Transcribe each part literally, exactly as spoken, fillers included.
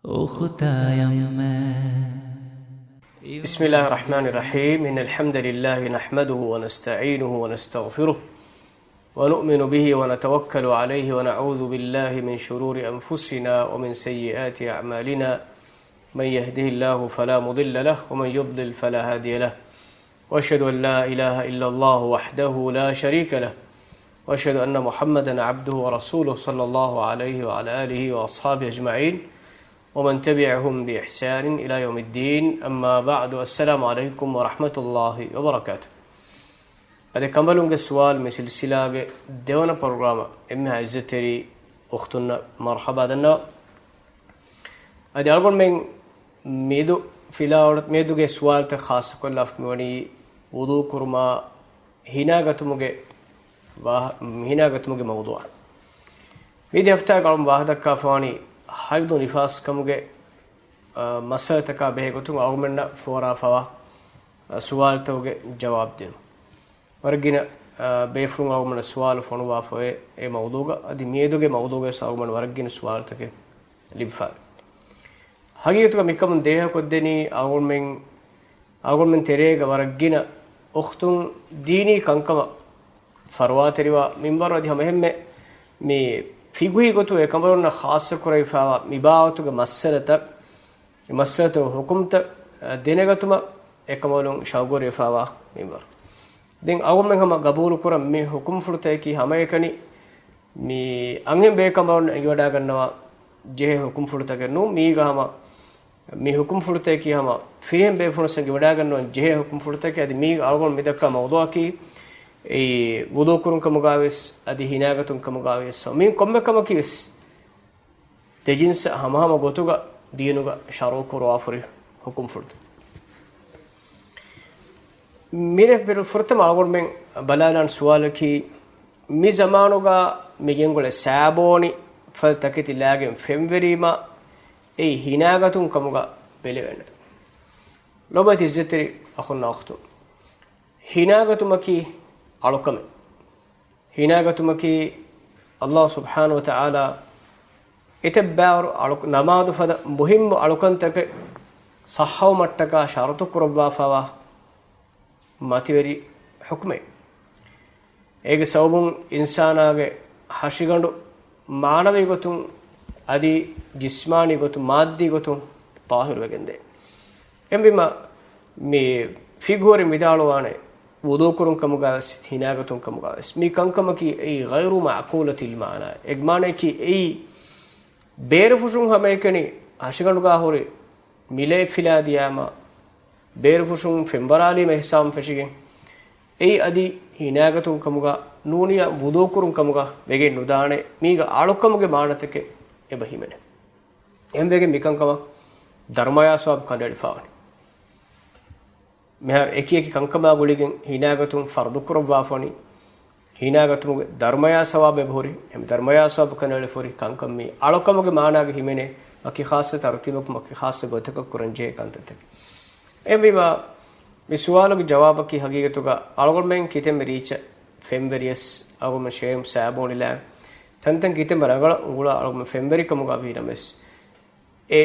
އުޚުތާ އައްމަ. بسم الله الرحمن الرحيم. إن الحمد لله نحمده ونستعينه ونستغفره ونؤمن به ونتوكل عليه ونعوذ بالله من شرور أنفسنا ومن سيئات أعمالنا. من يهده الله فلا مضل له ومن يضلل فلا هادي له. وأشهد أن لا إله إلا الله وحده لا شريك له. وأشهد أن محمدا عبده ورسوله صلى الله عليه وعلى آله وأصحابه أجمعين. ومن تبعهم بإحسان إلى يوم الدين. أما بعد. السلام عليكم ورحمة الله وبركاته. އަދި ކަނބަލުންގެ ސުވާލު މި ސިލްސިލާގެ ދެވަނަ ޕްރޮގްރާމަށް އެންމެހާ އިއްޒަތްތެރި އުޚްތުންނަށް މަރްޙަބާ ދަންނަވަން. އަދި އަޅުގަނޑުމެން މިއަދު ފިލާވަޅު، މިއަދުގެ ސުވާލުތައް ޚާއްޞަކޮށްލާފަ މިވަނީ ވުޟޫ ކުރުމާ ހިނާގަތުމުގެ ވާހަ-، ހިނާގަތުމުގެ މައުޟޫޢަށް. މިދިޔަ ހަފްތާގަ އަޅުގަނޑު ވާހަކަދައްކާފަވާނީ ޙައިޟު ނިފާސްކަމުގެ، އާ، މައްސަލަތަކާ ބެހޭ ގޮތުން އަޅުގަނޑުމެންނަށް ފޯރާފަވާ، އާ، ސުވާލުތަކުގެ ޖަވާބު ދިނުން. ވަރަށްގިނަ، އާ، ބޭފުޅުން އަޅުގަނޑުމެންނަށް ސުވާލު ފޮނުވާފަވޭ އެ މައުޟޫޢުގަ. އަދި މިއަދުގެ މައުޟޫޢުގައިވެސް އަޅުގަނޑުމެން ވަރަށްގިނަ ސުވާލުތަކެއް ލިބިފަވޭ. ހަގީގަތުގަ މިކަމުން ދޭހަކޮށްދެނީ އަޅުގަނޑުމެން، އަޅުގަނޑުމެން ތެރޭގަ ވަރަށްގިނަ އުޚްތުން ދީނީ ކަންކަމަށް ފަރުވާތެރިވާ މިންވަރު އަދި ހަމައެހެންމެ މި ފިޤުހީ ގޮތުން އެކަނބަލުންނަށް ޚާއްޞަކުރެވިފައިވާ މި ބާވަތުގެ މައްސަލަތައް، މި މައްސަލަތަކުގެ ޙުކުމްތައް ދެނެގަތުމަށް އެކަނބަލުން ޝައުގުވެރިވެފައިވާ މިންވަރު. ދެން އަޅުގަނޑުމެން ހަމަ ގަބޫލުކުރަން މި ޙުކުމްފުޅުތަކަކީ ހަމައެކަނި މި އަންހެން ބޭކަނބަލުން އެނގިވަޑާގަންނަވާ ޖެހޭ ޙުކުމްފުޅުތަކެއް ނޫން. މީގަ ހަމަ މި ޙުކުމްފުޅުތަކަކީ ހަމަ ފިރިހެން ބޭފުޅުން އެނގިވަޑާގަންނަވަން ޖެހޭ ޙުކުމްފުޅުތަކެއް. އަދި މީގަ އަޅުގަނޑު މިދައްކާ މައުޟޫޢަކީ އެއީ ވުޟޫ ކުރުން ކަމުގައިވެސް އަދި ހިނާގަތުން ކަމުގައިވެސް މި ކޮންމެ ކަމަކީވެސް ދެ ޖިންސަށް ހަމަހަމަ ގޮތުގަ ދީނުގަ ޝަރުޢުކުރުވާފަހުރި ޙުކުމްފުޅުތައް. މިރޭ ފުރަތަމަ އަޅުގަނޑުމެން ބަލާލާން ސުވާލަކީ، މި ޒަމާނުގަ މި ގެންގުޅޭ ސާބޯނި ފަދަ ތަކެތި ލާގެން ފެންވެރީމަ އެއީ ހިނާގަތުން ކަމުގަ ބެލެވޭނެތަ؟ ލޮބުވެތި އިއްޒަތްތެރި އަޚުންނާ އުޚްތުން، ހިނާގަތުމަކީ އަޅުކަމެއް. ހިނާގަތުމަކީ ﷲ ސުބްޙާނަހޫ ވަތަޢާލާ އެތައް ބައިވަރު އަޅު-، ނަމާދު ފަދަ މުހިއްމު އަޅުކަންތަކެއް ޞައްޙަވުމަށްޓަކާ ޝަރުޠު ކުރައްވާފައިވާ މަތިވެރި ޙުކުމެއް. އޭގެ ސަބަބުން އިންސާނާގެ ހަށިގަނޑު މާނަވީ ގޮތުން އަދި ޖިސްމާނީ ގޮތުން މާއްދީ ގޮތުން ޠާހިރުވެގެންދޭ. އެހެންވީމަ، މި ފިޤުހުވެރިން ވިދާޅުވާނެ، ވުޟޫ ކުރުން ކަމުގައިވެސް، ހިނާގަތުން ކަމުގައިވެސް، މި ކަންކަމަކީ އެއީ ޣައިރު މަޢުޤޫލަތިލް މާނާ. އެ މާނަޔަކީ އެއީ ބޭރުފުށުން ހަމައެކަނި ހަށިގަނޑުގަ ހުރި މިލައެއް ފިލާދިޔާމަ، ބޭރުފުށުން ފެންވަރާލީމަ ހިސާބުން ފެށިގެން، އެއީ އަދި ހިނާގަތުން ކަމުގަ ނޫނިޔަ ވުޟޫ ކުރުން ކަމުގަ ވެގެން ނުދާނެ، މީގަ އަޅުކަމުގެ މާނަތަކެއް އެބަ ހިމެނޭ. އެހެންވެގެން މިކަންކަމަށް ދަރުމަޔާ ސަވާބު ކަނޑައެޅިފަވާނެ. މިހާރު އެކި އެކި ކަންކަމާ ގުޅިގެން ހިނާގަތުން ފަރުޟު ކުރައްވާފަނީ، ހިނާގަތުމުގެ ދަރުމަޔާ ސަވާބެއް ހުރި، އެހެން ދަރުމަޔާ ސަވާބު ކަނޑައެޅިފަހުރި ކަންކަން މީ އަޅުކަމުގެ މާނާގަ ހިމެނޭ، ވަކި ޚާއްޞަ ތަރުތީބަކުން ވަކި ޚާއްޞަ ގޮތަކަށް ކުރަންޖެހޭ ކަންތައްތަކެއް. އެހެންވީމާ، މި ސުވާލުގެ ޖަވާބަކީ ހަގީގަތުގަ އަޅުގަނޑުމެން ކިތަންމެ ރީއްޗަށް ފެންވެރިޔަސް އަޅުގަނޑުމެން ޝޭމް ސާބޯނިލާ ތަންތަން ކިތަންމެ ރަނގަޅަށް އުނގުޅާ އަޅުގަނޑުމެން ފެންވެރިކަމުގަ ވީނަމަވެސް، އެ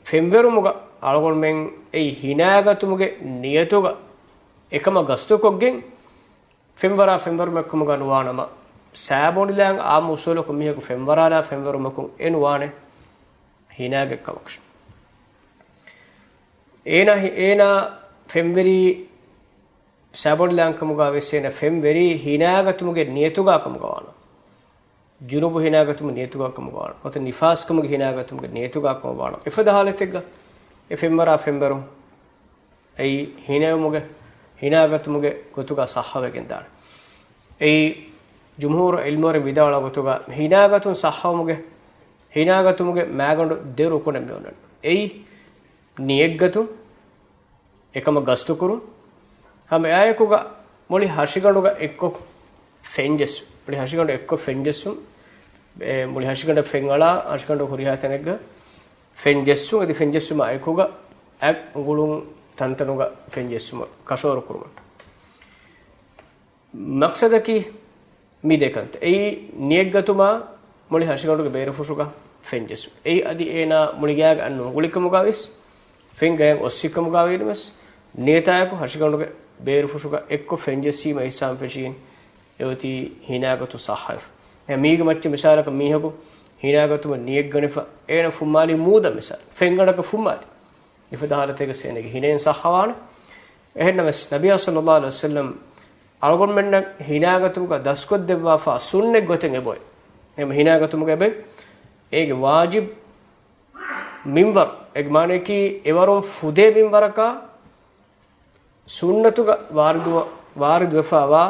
ފެންވެރުމުގަ އަޅުގަނޑުމެން އެއީ ހިނާގަތުމުގެ ނިޔަތުގަ އެކަމަށް ގަސްތުކޮށްގެން ފެންވަރާ ފެންވެރުމެއްކަމުގަ ނުވާނަމަ، ސާބޯނިލާން އާއްމު އުސޫލަކުން މީހަކު ފެންވަރާލާ ފެންވެރުމަކުން އެ ނުވާނެ ހިނާގެއް ކަމަކަށް. އޭނާ ހި-، އޭނާ ފެންވެރީ ސާބޯނިލާން ކަމުގަ ވެސް އޭނަ ފެންވެރީ ހިނާގަތުމުގެ ނިޔަތުގަ ކަމުގަ ވާނަމަ، ޖުނުބު ހިނާގަތުމުގެ ނިޔަތުގަ ކަމުގަ ވާނަމަ، ނުވަތަ ނިފާސްކަމުގެ ހިނާގަތުމުގެ ނިޔަތުގަ ކަމުގަ ވާނަމަ، އެފަދަ ހާލަތެއްގަ އެ ފެންވަރާ ފެންވެރުން އެއީ ހިނެވުމުގެ، ހިނާގަތުމުގެ ގޮތުގަ ޞައްޙަވެގެން ދާނެ. އެއީ ޖުމްހޫރު ޢިލްމުވެރިން ވިދާޅުވާ ގޮތުގަ ހިނާގަތުން ޞައްޙަވުމުގެ، ހިނާގަތުމުގެ މައިގަނޑު ދެ ރުކުނެއް މި އޮންނަނީ. އެއީ ނިޔަތްގަތުން، އެކަމަށް ގަސްތުކުރުން، ހަމަ އެއާއެކުގަ މުޅި ހަށިގަނޑުގަ އެއްކޮށް ފެންޖެއްސުން. މުޅި ހަށިގަނޑު އެއްކޮށް ފެންޖެއްސުން. އެ، މުޅި ހަށިގަނޑަށް ފެންއަޅާ، ހަށިގަނޑު ހުރިހާ ތަނެއްގަ ފެންޖެއްސުން. އަދި ފެންޖެއްސުމާ އެކުގަ އަތް އުނގުޅުން ތަންތަނުގަ ފެންޖެއްސުމަށް ކަށަވަރު ކުރުމަށް. މަޤްޞަދަކީ މި ދެ ކަންތައް. އެއީ ނިޔަތްގަތުމާ މުޅި ހަށިގަނޑުގެ ބޭރުފުށުގަ ފެންޖެއްސުން. އެއީ އަދި އޭނާ މުޅިގާގަ އަންނު ގުޅިކަމުގަވެސް، ފެން ގަޔަށް އޮއްސިކަމުގަވީނަމަސް، ނިޔަތާއެކު ހަށިގަނޑުގެ ބޭރުފުށުގަ އެއްކޮށް ފެންޖެއްސީމަ އިހްސާން ފެށީން، އެއޮތީ ހިނާގަތުން ސައްހަވެފަ. އެ މީގެ މައްޗަށް މިސާލަކަށް މީހަކު ހިނާގަތުމަށް ނިޔަތްގަނެފަ، އޭނަ ފުއްމާލީ މޫދަށް މިސާލު، ފެންގަނޑަކަށް ފުއްމާލި. މިފަދަ ހާލަތެއްގަ އޭނަގެ ހިނައިން ސައްހަވާނެ. އެހެންނަމަސް، ނަބިއްޔާ ޞައްލައްލާހު ޢަލައިހި ވަސައްލަމް އަޅުގަނޑުމެންނަށް ހިނާގަތުމުގަ ދަސްކޮށްދެއްވާފާ ސުންނަތް ގޮތެއް އެބޮތް. އެހެން ހިނާގަތުމުގަ އެބައި އޭގެ ވާޖިބް މިންވަރު، އޭގެ މާނަޔަކީ އެވަރުން ފުދޭ މިންވަރަކާ ސުންނަތުގަ ވާރިދުވަ-، ވާރިދުވެފާވާ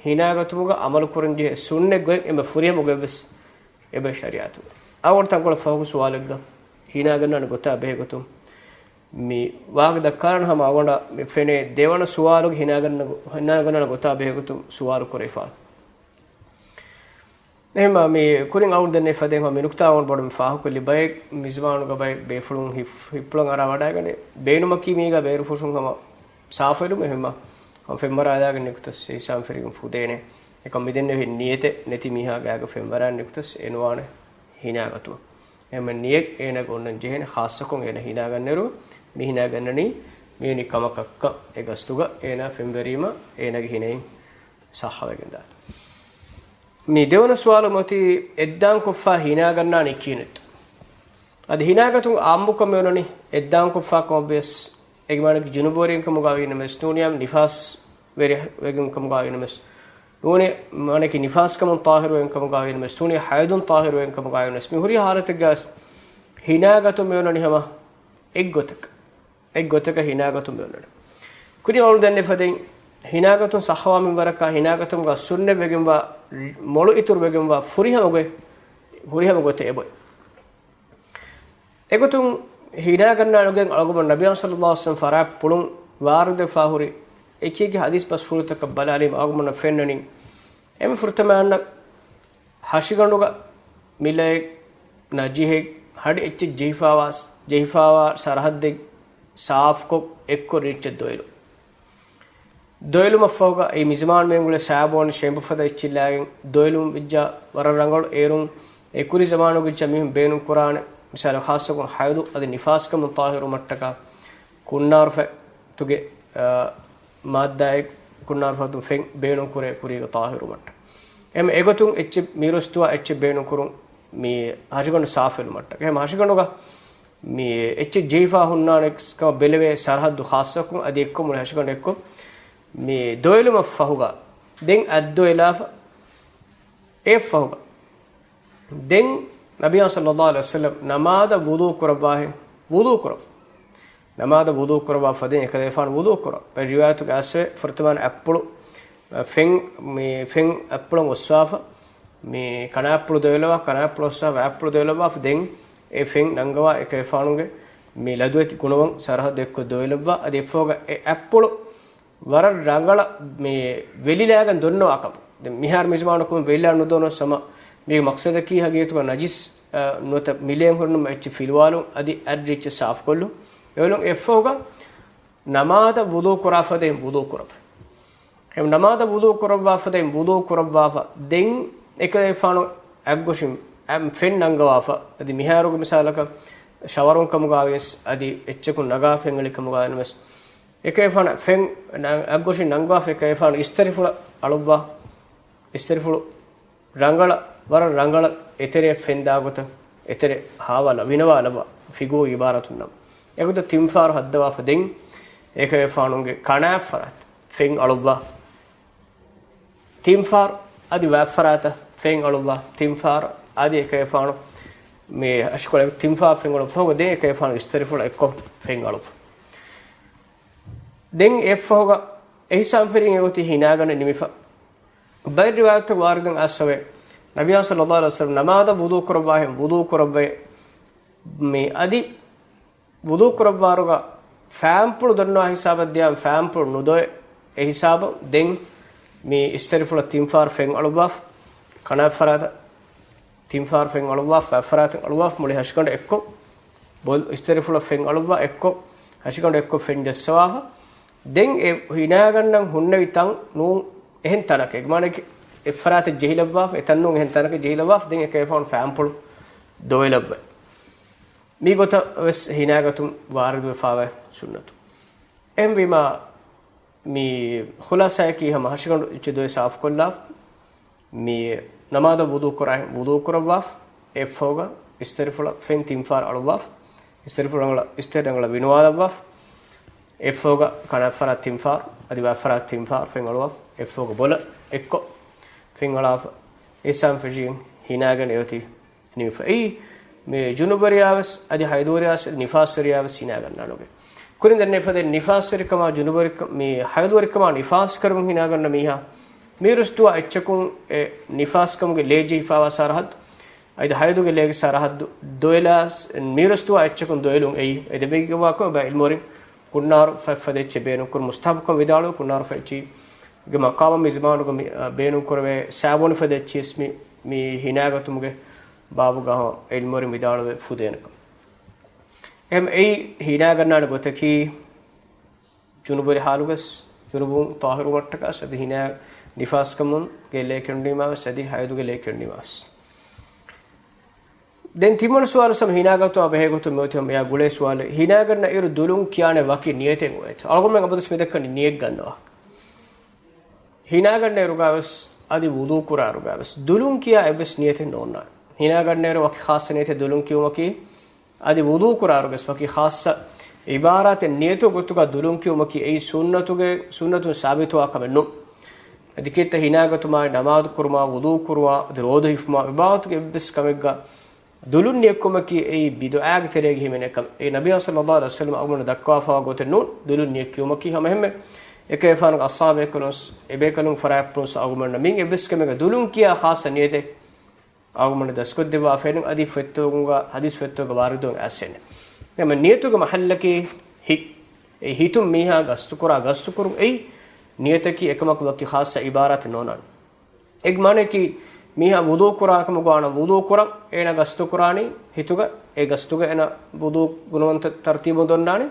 ހިނާގަތުމުގަ އަމަލުކުރަންޖެހޭ ސުންނަތް ގޮތް އެންމެ ފުރިހަމަ ގޮތްވެސް އެބައި ޝަރީޢަތުގަ. އަޅުގަނޑު ތަންކޮޅެއް ފަހުގެ ސުވާލެއްގަ ހިނާގަންނާނެ ގޮތާ ބެހޭގޮތުން މި ވާހަކަ ދައްކާނަން ހަމަ އަޅުގަނޑަށް މި ފެނޭ ދެވަނަ ސުވާލުގެ ހިނާގަންނަ-، ހިނާގަންނާނެ ގޮތާ ބެހޭގޮތުން ސުވާލު ކުރެވިފާނެ. އެހެންމާ މި ކުރިން އަޅުގަނޑު ދެންނެވި ފަދައިން ހަމަ މި ނުކުތާ އަޅުގަނޑު ބޮޑަށް މި ފާހަގަކޮށްލި ބައެއް މިޒުވާނުގަ ބައެއް ބޭފުޅުން ހިފް-، ހިތްޕުޅަށް އަރާ ވަޑައިގަނެ ބޭނުމަކީ މީގަ ބޭރުފުށުން ހަމަ ސާފުވެލުމެއް ހަމަ ހަމަ ފެންވަރާލާގެން ނިކުތަސް އިހްސާން ފެށިގެން ފުދޭނެ. އެކަމް މިދެންނެވި ނިޔަތެއް ނެތި މީހާ ގާގަ ފެންވަރާ ނިކުތަސް އެނުވާނެ ހިނާގަތުމަށް. އެހެންމެ ނިޔަތް އޭނަގެ އޮންނަން ޖެހޭނެ ޚާއްޞަކޮށް އޭނަ ހިނާގަންނައިރު މި ހިނާގަންނަނީ މިވެނި ކަމަކަށްކަން. އެ ގަސްތުގަ އޭނާ ފެންވެރީމަ އޭނާގެ ހިނައިން ސައްހަވެގެންދާނެ. މި ދެވަނަ ސުވާލު މަތީ އެއްދާންކޮށްފާ ހިނާގަންނާނީ ކިހިނެއްތޯ؟ އަދި ހިނާގަތުން އާއްމުކޮށް މިއޮންނަނީ އެއްދާންކޮށްފާ ކަމަށްވިޔަސް އޭގެ މާނައަކީ ޖުނުބުވެރިން ކަމުގަ ވީނަމަސް ނޫނިޔާ ނިފާސް ވެރި ވެގެން ކަމުގަ ވީނަމަސް ނޫނި މާނައަކީ ނިފާސްކަމުން ޠާހިރުވެގެން ކަމުގަ ވީނަމަސް ނޫނި ޙައިޟުން ޠާހިރުވެގެން ކަމުގަ ވީނަމަސް މި ހުރި ހާލަތެއްގަ ހިނާގަތުން މިއޮންނަނީ ހަމަ އެއްގޮތަކަށް. އެއްގޮތަކަށް ހިނާގަތުން މިއޮންނަނީ. ކުރިން އަޅުގަނޑު ދެންނެވި ފަދައިން ހިނާގަތުން ސައްހަވާ މިންވަރަކާ ހިނާގަތުމުގަ ސުންނަތްވެގެންވާ މޮޅު އިތުރުވެގެންވާ ފުރިހަމަ ގޮތް، ފުރިހަމަ ގޮތެއް އެބޮތް. އެގޮތުން ހިނާގަންނާނެ ގޮތް އަޅުގަނޑު ނަބިއްޔާ ޞައްލައްލާހު ޢަލައިހި ވަސައްލަމް ފަރާތްޕުޅުން ވާރިދުވެފާ ހުރި އެކި އެކި ޙަދީޘް ބަސްފުޅުތަކަށް ބަލާލީމަ އަޅުގަނޑުމެންނަށް ފެންނަނީ އެންމެ ފުރަތަމަ އަންނަ ހަށިގަނޑުގަ މިލައެއް ނަޖިހެއް ހަޑި އެއްޗެއް ޖެހިފާވާސް، ޖެހިފާވާ ސަރަހައްދެއް ސާފުކޮށް އެއްކޮށް ރީއްޗެއް ދޮއިލު. ދޮއިލުމަށްފަހުގަ އެ މިޒަމާނު މޭނގުޅޭ ސާބޯން ޝޭމްބު ފަދަ އެއްޗިއްލާގެން ދޮއިލުން ވެއްޖާ ވަރަށް ރަނގަޅު. އޭރުން އެ ކުރި ޒަމާނުގަ އެއްޗެއް މީހުން ބޭނުން ކުރާނެ. މިސާލަށް ޚާއްޞަކޮށް ޙައިޟު އަދި ނިފާސްކަމުން ޠާހިރުވުމަށްޓަކާ ކުންނާރުފަތުގެ، އާ، މާއްދާއެއް ކުންނާރުފަތުން ފެން ބޭނުން ކުރޭ ކުރީގަ ޠާހިރުވުމަށްޓަކާ. އެހެން އެގޮތުން އެއްޗެއް މީރުސްތުވާ އެއްޗެއް ބޭނުން ކުރުން މި ހަށިގަނޑު ސާފުވެލުމަށްޓަކާ. އެހެން ހަށިގަނޑުގަ މި އެއްޗެއް ޖެހިފާ ހުންނާނެ ކަމަށް ބެލެވޭ ސަރަހައްދު ޚާއްޞަކޮށް އަދި އެއްކޮށް މުޅި ހަށިގަނޑު އެއްކޮށް މި ދޮއިލުމަށްފަހުގަ ދެން އަތްދޮއިލާފަ އެއަށްފަހުގަ ދެން ނަބިއްޔާ ޞައްލައްލާހު ޢަލައިހި ވަސައްލަމް ނަމާދަށް ވުޟޫ ކުރައްވާހެން، ވުޟޫ ކުރައްވާ. ނަމާދަށް ވުޟޫ ކުރައްވާ ފަދައިން އެކަލޭފާނު ވުޟޫ ކުރައްވާ. އެ ރިވާޔަތުގަ އައިސްވޭ ފުރަތަމަ އަތްޕުޅު، އަ، ފެން، މި ފެން އަތްޕުޅަށް އޮއްސާފަ، މި ކަނާ އަތްޕުޅު ދޮއިލަވާ، ކަނާ އަތްޕުޅު އޮއްސާފަ، އަތްޕުޅު ދޮއިލައްވާފަ، ދެން އެ ފެން ނަންގަވާ އެކަލޭފާނުގެ މި ލަދުވެތި ގުނަވަން ސަރަހައްދު އެއްކޮށް ދޮއިލައްވާ. އަދި އެއަށްފަހުގަ އެ އަތްޕުޅު ވަރަށް ރަނގަޅަށް މި ވެލިލާގެން ދޮންނަވާ ކަމަށް. ދެން މިހާރު މިޒުވާނު ކޮންމެ ވެލިލާ ނުދޮންނަވާ ސަމަ މީގެ މަޤްޞަދަކީ ހަގީގަތުގަ ނަޖިސް، އަ، ނުވަތަ މިލޭން ހުރެނުމަށް އެއްޗެއް ފިލުވާލުން އަދި އަތްރީއްޗެއް ސާފުކޮށްލުން. އެވެލުން އެއަށްފަހުގަ ނަމާދަށް ވުޟޫ ކުރާ ފަދައިން ވުޟޫ ކުރައްވާ. އެހެން ނަމާދަށް ވުޟޫ ކުރައްވާ ފަދައިން ވުޟޫ ކުރައްވާފަ. ދެން އެކަލޭފާނު އަތްގޮށިން އަތް ފެން ނަންގަވާފަ. އަދި މިހާރުގެ މިސާލަކަށް ޝަވަރުން ކަމުގަ ވިޔަސް އަދި އެއްޗަކުން ނަގާ ފެން އެޅި ކަމުގަ ވެސް އެކަލޭފާނު ފެން ނަ-، އަތްގޮށިން ނަންގަވާފަ އެކަލޭފާނު އިސްތަށިފުޅަށް އަޅުއްވާ، އިސްތަށިފުޅު ރަނގަޅަށް، ވަރަށް ރަނގަޅަށް އެތެރެއަށް ފެން ދާގޮތަށް، އެތެރެ ހާވާލަ، ވިނަވާލައްވާ، ފިގު އިބާރާތުން ނަމަ. އެގޮތަށް ތިންފާރު ހައްދަވާފަ ދެން އެކަލޭފާނުގެ ކަނާތް ފަރާތަށް ފެން އަޅުއްވާ. ތިންފާރު އަދި ވާތްފަރާތަށް ފެން އަޅުއްވާ. ތިންފާރު އަދި އެކަލޭފާނު މި ހަށިކޮޅެއް ތިންފާރު ފެން އަޅުއްވާ. ފަހުގަ ދެން އެކަލޭފާނު އިސްތަށިފުޅަށް އެއްކޮށް ފެން އަޅުއްވާ. ދެން އެއަށްފަހުގަ އެހިސާބުން ފެށީ އެގޮތީ ހިނާގަނޑެއް ނިމިފަ. ބައެއް ރިވާޔަތުތަކު ވާރިދުން އައިސްފަވޭ، ނަބިއްޔާ ޞައްލައްލާހު ޢަލައިހި ވަސައްލަމް ނަމާދަށް ވުޟޫ ކުރައްވާހެން ވުޟޫ ކުރައްވައޭ. މި އަދި ވުޟޫ ކުރައްވާއިރުގަ ފާންޕުޅު ދޮންނަވާ ހިސާބަށް ދިޔާ ފާންޕުޅު ނުދޮއެ. އެ ހިސާބަށް ދެން މި އިސްތަށިފުޅަށް ތިންފާރު ފެން އަޅުއްވާފަ. ކަނާތް ފަރާތަށް ތިންފާރު ފެން އަޅުއްވާފަ، ވާތްފަރާތަށް އަޅުއްވާފަ، މުޅި ހަށިގަނޑު އެއްކޮށް، ބޮލް އިސްތަށިފުޅަށް ފެން އަޅުއްވާ އެއްކޮށް، ހަށިގަނޑު އެއްކޮށް ފެން ޖައްސަވާފަ. ދެން އެ ހިނާގަންނަން ހުންނެވި ތަން ނޫން އެހެން ތަނަކަށް، އެގެ މާނައަކީ އެއްފަރާތަށް ޖެހިލައްވާފަ، އެތަން ނޫން އެހެން ތަނަކަށް ޖެހިލައްވާފަ، ދެން އެކަލޭފާނު ފާންޕުޅު ދޮވެލައްވައި. މި ގޮތަށް ވެސް ހިނާގަތުން ވާރިދުވެފާވޭ ސުންނަތު. އެހެންވީމާ، މި ޚުލާސާއަކީ ހަމަ ހަށިގަނޑު އެއްޗެއް ދޮވެ ސާފުކޮށްލާ، މި ނަމާދަށް ވުޟޫ ކުރާ، ވުޟޫ ކުރައްވާ، އެއްފަހުގަ އިސްތިރިފުޅަށް ފެން ތިން ފަހަރު އަޅުއްވާ، އިސްތިރިފުޅަށް އިސްތިރި ރަނގަޅަށް ވިނުވާލައްވާ، އެއްފަހުގަ ކަނާތް ފަހަރަށް ތިން ފަހަރު، އަދި ވާތް ފަހަރަށް ތިން ފަހަރު ފެން އަޅުވާ، އެއްފަހުގަ ބޮލަށް އެއްކޮށް ފެން އަޅާފަ، އިހްސާން ފެށިގެން ހިނާގަނޑެއް އޮތީ ނިމިފަ. އެއީ މި ޖުނުބުވެރިޔާ ވެސް އަދި ހައިޟުވެރިޔާ ވެސް ނިފާސްވެރިޔާ ވެސް ހިނާގަންނާނެ. ކުރިން ދެންނެވި ފަދައިން ނިފާސްވެރިކަމާ ޖުނުބުވެރިކަ-، މި ހައިޟުވެރިކަމާ ނިފާސް ކަރަމުން ހިނާގަންނަ މީހާ، މީރުސް ދުވާ އެއްޗަކުން އެ ނިފާސްކަމުގެ ލޭ ޖެހިފާވާ ސަރަހައްދު، އަދި ހައިޟުގެ ލޭގެ ސަރަހައްދު ދޮވެލާ، މީރުސް ދުވާ އެއްޗަކުން ދޮވެލުން އެއީ އެ ދެބޭގެ ވާކަމަށް އިލްމުވެރިން ކުންނާރު ފަތް ފަދަ އެއްޗެއް ބޭނުންކުރުން މުސްތަޙައްބުކަން ވިދާޅުވި، ކުންނާރު ފަތް އެއްޗެއް ގެ މަޤާމަށް މި ޒަމާނުގަ މި، އަ، ބޭނުންކުރެވޭ ސާބޯނި ފަދަ އެއްޗިޔަސް މި، މި ހިނާގަތުމުގެ ބާބުގަ އިލްމުވެރިން ވިދާޅުވެ ފުދޭނެކަން. އެހެން އެއީ ހިނާގަންނާނެ ގޮތަކީ، ޖުނުބުވެރި ހާލުގަސް، ޖުނުބުން ޠާހިރުވުމަށްޓަކާސް އަދި ހިނާ ނިފާސްކަމުން ގެ ލޭ ކެނޑުނީމާވެސް އަދި ހައިޟުގެ ލޭ ކެނޑުނީމާވެސް. ދެން ތިންވަނަ ސުވާލު ސަމް ހިނާގަތުމާ ބެހޭގޮތުން މިއޮތީ ހަމަ އެއާ ގުޅޭ ސުވާލެއް. ހިނާގަންނަ އިރު ދުލުން ކިޔާނެ ވަކި ނިޔަތެއް އޮވޭތަ؟ އަޅުގަނޑުމެން އަބަދުވެސް މިދައްކަނީ ނިޔަތް ގަންނަވާ. ހިނާގަންނައިރުގަވެސް އަދި ވުޟޫ ކުރާއިރުގަވެސް ދުލުން ކިޔާ އެއްވެސް ނިޔަތެއް ނޯންނާނެ. ހިނާގަންނައިރު ވަކި ޚާއްޞަ ނިޔަތެއް ދުލުން ކިޔުމަކީ، އަދި ވުޟޫ ކުރާއިރުގަސް ވަކި ޚާއްޞަ އިބާރާތެއް ނިޔަތު ގޮތުގަ ދުލުން ކިޔުމަކީ އެއީ ސުންނަތުގެ، ސުންނަތުން ސާބިތުވާ ކަމެއް ނޫން. އަދި ކިއްތަ ހިނާގަތުމާއި ނަމާދު ކުރުމާ، ވުޟޫ ކުރުމާ، އަދި ރޯދަ ހިފުމާ، އެބާވަތުގެ އެއްވެސް ކަމެއްގަ ދުލުން ނިޔަތްކުމަކީ އެއީ ބިދުޢާގެ ތެރޭގަ ހިމެނޭ ކަމެއް. އެއީ ނަބިއްޔާ ޞައްލައްލާހު ޢަލައިހި ވަސައްލަމަ އަޅުގަނޑު ދައްކާފަވާ ގޮތެއް ނޫން. ދުލުން ނިޔަތް ކިޔުމަކީ ހަމަ އެހެންމެ އެކަލޭގެފާނުގެ އަޞްޙާބުބޭކަލުން، އެބޭކަލުން ފަރާތްޕުޅުން އަޅުގަނޑުމެންނަށް މިއިން އެއްވެސް ކަމެއްގަ ދުލުން ކިޔާ ޚާއްޞަ ނިޔަތެއް އަޅުގަނޑު ދަސްކޮށްދެއްވާފައެއް ނޫން. އަދި ފޮތްތަކުގަ، ހަދީސް ފޮތްތަކުގަ ވާރިދުވެ އައިސްފައެއް ނޫން. އެހެންމެ ނިޔަތުގެ މަޙައްލަކީ ހިތް. އެ ހިތުން މީހާ ގަސްތުކުރާ، ގަސްތުކުރުން އެއީ ނިޔަތަކީ އެކަމަކު ވަކި ޚާއްޞަ އިބާރާތެއް ނޯންނާނެ. އޭގެ މާނައަކީ، މީހާ ވުޟޫ ކުރާ ކަމަކު ވާނަމަ، ވުޟޫ ކުރަން އޭނަ ގަސްތުކުރާނީ ހިތުގަ، އެ ގަސްތުގަ އޭނަ ވުޟޫ ގުނަވަންތަ ތަރުތީބުން ދޮންނާނީ.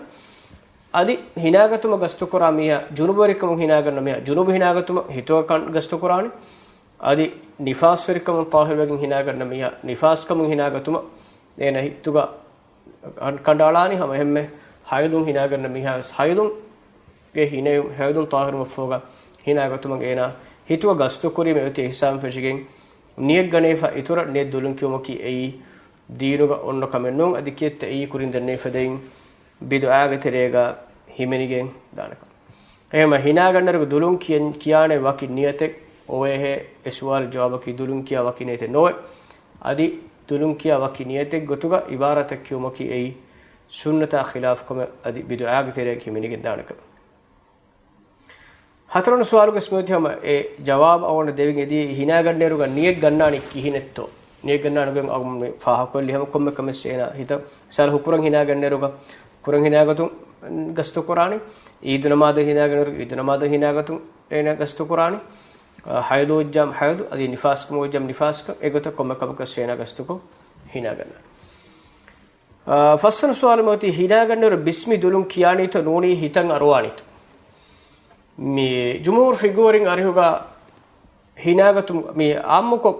އަދި ހިނާގަތުމަށް ގަސްތުކުރާ މީހާ، ޖުނުބުވެރިކަމުން ހިނާގަންނަ މީހާ، ޖުނުބު ހިނާގަތުމަށް ހިތުގަ ކަން ގަސްތުކުރާނީ. އަދި ނިފާސްވެރިކަމުން ޠާހިރުވެގެން ހިނާގަންނަ މީހާ، ނިފާސްކަމުން ހިނާގަތުމަށް އޭނަ ހިތުގަ ކަން-، ކަނޑައަޅާނީ. ހަމަ އެހެންމެ ހައިޟުން ހިނާގަންނަ މީހާ ވެސް ހައިޟުން ގެ ހިނެއު-، ހައިޟުން ޠާހިރުވުމަށްފަހުގަ ހިނާގަތުމަށް އޭނާ ހިތުގަ ގަސްތުކުރީމަ އޮތީ އިހްސާން ފެށިގެން ނިޔަތް ގަނެވިފަ އިތުރަށް ނިޔަތް ދުލުން ކިޔުމަކީ އެއީ ދީނުގަ އޮންނަ ކަމެއް ނޫން. އަދި ކިއެއްތަ އެއީ ކުރިން ދެންނެވި ފަދައިން ބިދުޢާގެ ތެރޭގަ ހިމެނިގެން ދާނެ ކަމެއް. އެހެންމަ ހިނާގަންނައިރުގަ ދުލުން ކިޔަން-، ކިޔާނެ ވަކި ނިޔަތެއް އޮވޭހޭ؟ އެ ސުވާލު ޖަވާބަކީ ދުލުން ކިޔާ ވަކި ނިޔަތެއް ނޯވޭ. އަދި ދުލުން ކިޔާ ވަކި ނިޔަތެއް ގޮތުގަ އިބާރާތެއް ކިޔުމަކީ އެއީ ސުންނަތާ ޚިލާފު ކަމެއް އަދި ބިދުޢާގެ ތެރޭގަ ހިމެނިގެން ދާނެ ކަމެއް. ހަތަރުވަނަ ސުވާލުގެ ސްމިއުތި ހަމަ އެ ޖަވާބު އަވަން ދެވިން އެދި ހިނާގަންނައިރުގަ ނިޔަތް ގަންނާނީ ކިހިނެއްތޯ؟ ނިޔަތް ގަންނާނެ ގޮތް އަޅުގަނޑު ފާހަގަކޮށްލި ހަމަ ކޮންމެ ކަމެއް އޭނާ ހިތަށް މިސާލު ހުކުރަން ހިނާގަންނައިރުގަ ކުރަން ހިނާގަތުން ގަސްތުކުރާނީ. އީދު ނަމާދަށް ހިނާގަންނައިރު އީދު ނަމާދަށް ހިނާގަތުން އޭނާ ގަސްތުކުރާނީ. އަ، ހައިޟު ވެއްޖާމަ ހައިޟު، އަދި ނިފާސްކަމު ވެއްޖާމަ ނިފާސްކަން، އެގޮތަށް ކޮންމެ ކަމަކަށް އޭނާ ގަސްތުކޮށް ހިނާގަންނާނެ. އާ، ފަސްވަނަ ސުވާލު މިއޮތީ ހިނާގަންނައިރު ބިސްމި ދުލުން ކިޔާނީތޯ ނޫނީ ހިތަށް އަރުވާނީތޯ؟ މި ޖުމްހޫރު ފިޤުހުވެރިން އަރިހުގަ ހިނާގަތުމު-، މި އާއްމުކޮށް،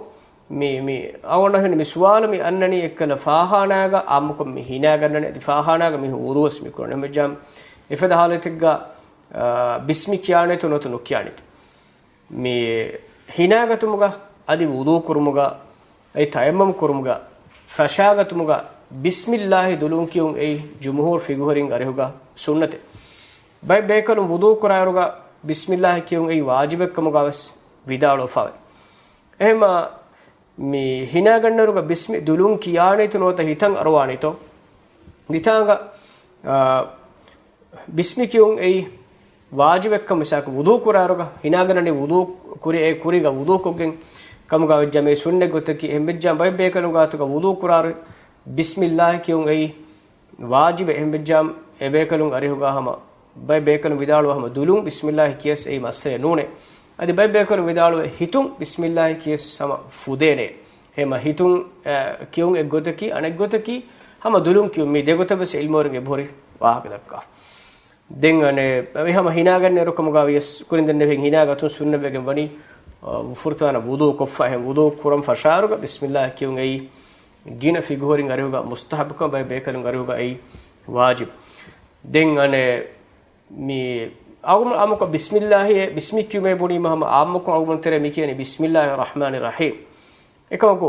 މި، މި އަވަނަހެން މި ސުވާލު މި އަންނަނީ އެއްކަލަ ފާޚާނާގަ އާއްމުކޮށް މި ހިނާގަންނަނީ، އަދި ފާޚާނާގަ މީހުން ވުޟޫވެސް މި ކުރަނީ. އެހެންވެއްޖާމަ އެފަދަ ހާލަތެއްގަ، އާ، ބިސްމި ކިޔާނީތޯ ނުވަތަ ނުކިޔާނީތޯ؟ މި ހިނާގަތުމުގަ އަދި ވުޟޫ ކުރުމުގަ އަދި ތަޔައްމަމް ކުރުމުގަ ފަށާގަތުމުގަ ބިސްމިއްލާހި ދުލުން ކިޔުން އެއީ ޖުމްހޫރު ފިޤުހުވެރިން އަރިހުގަ ސުންނަތެއް. ބައެއް ބޭކަލުން ވުޟޫ ކުރާއިރުގަ ބިސްމިއްލާހި ކިޔުން އެއީ ވާޖިބެއް ކަމުގަ ވެސް ވިދާޅުވެފަވޭ. އެހެންމަ މި ހިނާގަންނައިރުގަ ބިސްމި ދުލުން ކިޔާނީތޯ ނުވަތަ ހިތަށް އަރުވާނީތޯ؟ މިތާނގަ، އާ، ބިސްމި ކިޔުން އެއީ ވާޖިބެއްކަން މިސާލަކަށް ވުޟޫ ކުރާއިރުގަ ހިނާގަންނަނީ ވުޟޫ ކުރި-، އެ ކުރީގަ ވުޟޫ ކޮށްގެން ކަމުގަ ވެއްޖާ މި ސުންނަތް ގޮތަކީ. އެހެންވެއްޖާ ބައެއް ބޭކަލުން ގާތުގަ ވުޟޫ ކުރާއިރު ބިސްމިއްލާހި ކިޔުން އެއީ ވާޖިބެއް. އެހެންވެއްޖާ އެ ބޭކަލުން އަރިހުގަ ހަމަ ބައެއް ބޭކަލުން ވިދާޅުވާ ހަމަ ދުލުން ބިސްމިއްލާހި ކިޔަސް އެއީ މައްސަލައެއް ނޫނޭ. އަދި ބައެއް ބޭކަލުން ވިދާޅުވޭ ހިތުން ބިސްމިއްލާހި ކިޔަސް ހަމަ ފުދޭނޭ. އެހެންމަ ހިތުން، އަ، ކިޔުން އެއްގޮތަކީ، އަނެއްގޮތަކީ ހަމަ ދުލުން ކިޔުން. މި ދެގޮތަށް ވެސް އިލްމުވެރިން އެބަހުރި ވާހަކަ ދައްކާ. ދެން އަނެއް، މި ހަމަ ހިނާގަންނައިރު ކަމުގަ ވިޔަސް ކުރިން ދެންނެވިހެން ހިނާގަތުން ސުންނަތްވެގެން ވަނީ، އަ، ފުރަތަމަ ވުޟޫ ކޮށްފަ އެހެން ވުޟޫ ކުރަން ފަށާއިރުގަ ބިސްމިއްލާހި ކިޔުން އެއީ، ގިނަ ފިގުހުރިން އަރިހުގަ މުސްތަހައްބުކަން، ބައެއް ބޭކަލުން އަރިހުގަ އެއީ ވާޖިބު. ދެން އަނެއް މި އަޅުގަނޑު އާއްމުކޮށް ބިސްމިއްލާހި، ބިސްމި ކިޔުމޭ ބުނީމަ ހަމަ އާއްމުކޮށް އަޅުގަނޑު ތެރޭ މި ކިޔަނީ ބިސްމިއްލާހި ރަޙްމާނި ރަޙީމް. އެކަމަކު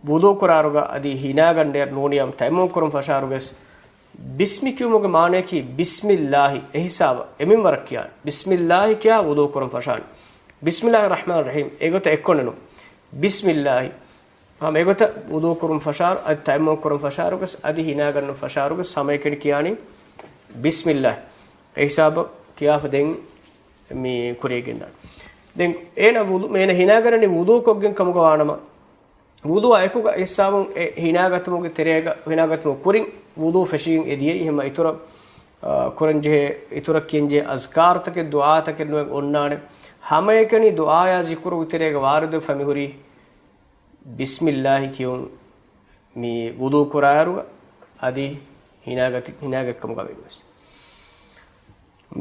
ވުޟޫ ކުރާއިރުގަ އަދި ހިނާގަންނައިރު ނޫނީ ތަޔައްމުމް ކުރުން ފަށާއިރުގަސް ބިސްމި ކިޔުމުގެ މާނަޔަކީ ބިސްމިއްލާހި އެހިސާބަށް އެމިންވަރަށް ކިޔާނެ. ބިސްމިއްލާހި ކިޔާ ވުޟޫ ކުރުން ފަށާނެ. ބިސްމިއްލާހި ރަޙްމާނި ރަޙީމް އެގޮތަށް އެއްކޮށް ނޫން. ބިސްމިއްލާހި. ހަމަ އެގޮތަށް ވުޟޫ ކުރުން ފަށާއިރު، އަދި ތަޔައްމުމް ކުރުން ފަށާއިރުގަސް، އަދި ހިނާގަންނަން ފަށާއިރުގަސް ހަމައެކަނި ކިޔާނީ ބިސްމިއްލާހި. އެހިސާބަށް ކިޔާފަ ދެން މި ކުރިޔަށް ގެންދާނެ. ދެން އޭނަ ވުޟޫ، އޭނަ ހިނާގަންނަނީ ވުޟޫ ކޮށްގެން ކަމުގަ ވާނަމަ، ވުޟޫއާ އެކުގަ އެއްސާބުން އެ ހިނާގަތުމުގެ ތެރޭގަ، ހިނާގަތުމުގެ ކުރިން ވުޟޫ ފެށިގެން އެ ދިޔައީ. އެހެންމަ އިތުރަށް، އާ، ކުރަންޖެހޭ، އިތުރަށް ކިޔަންޖެހޭ އަޒްކާރުތަކެއް ދުޢާތަކެއް ނުވެ އޮންނާނެ. ހަމައެކަނި ދުޢާޔާ ޒިކުރުގެ ތެރޭގަ ވާރިދުވެފަ މިހުރީ ބިސްމިއްލާހި ކިޔުން މި ވުޟޫ ކުރާއިރުގަ އަދި ހިނާގަތި، ހިނާގަތްކަމުގަ ވެސް.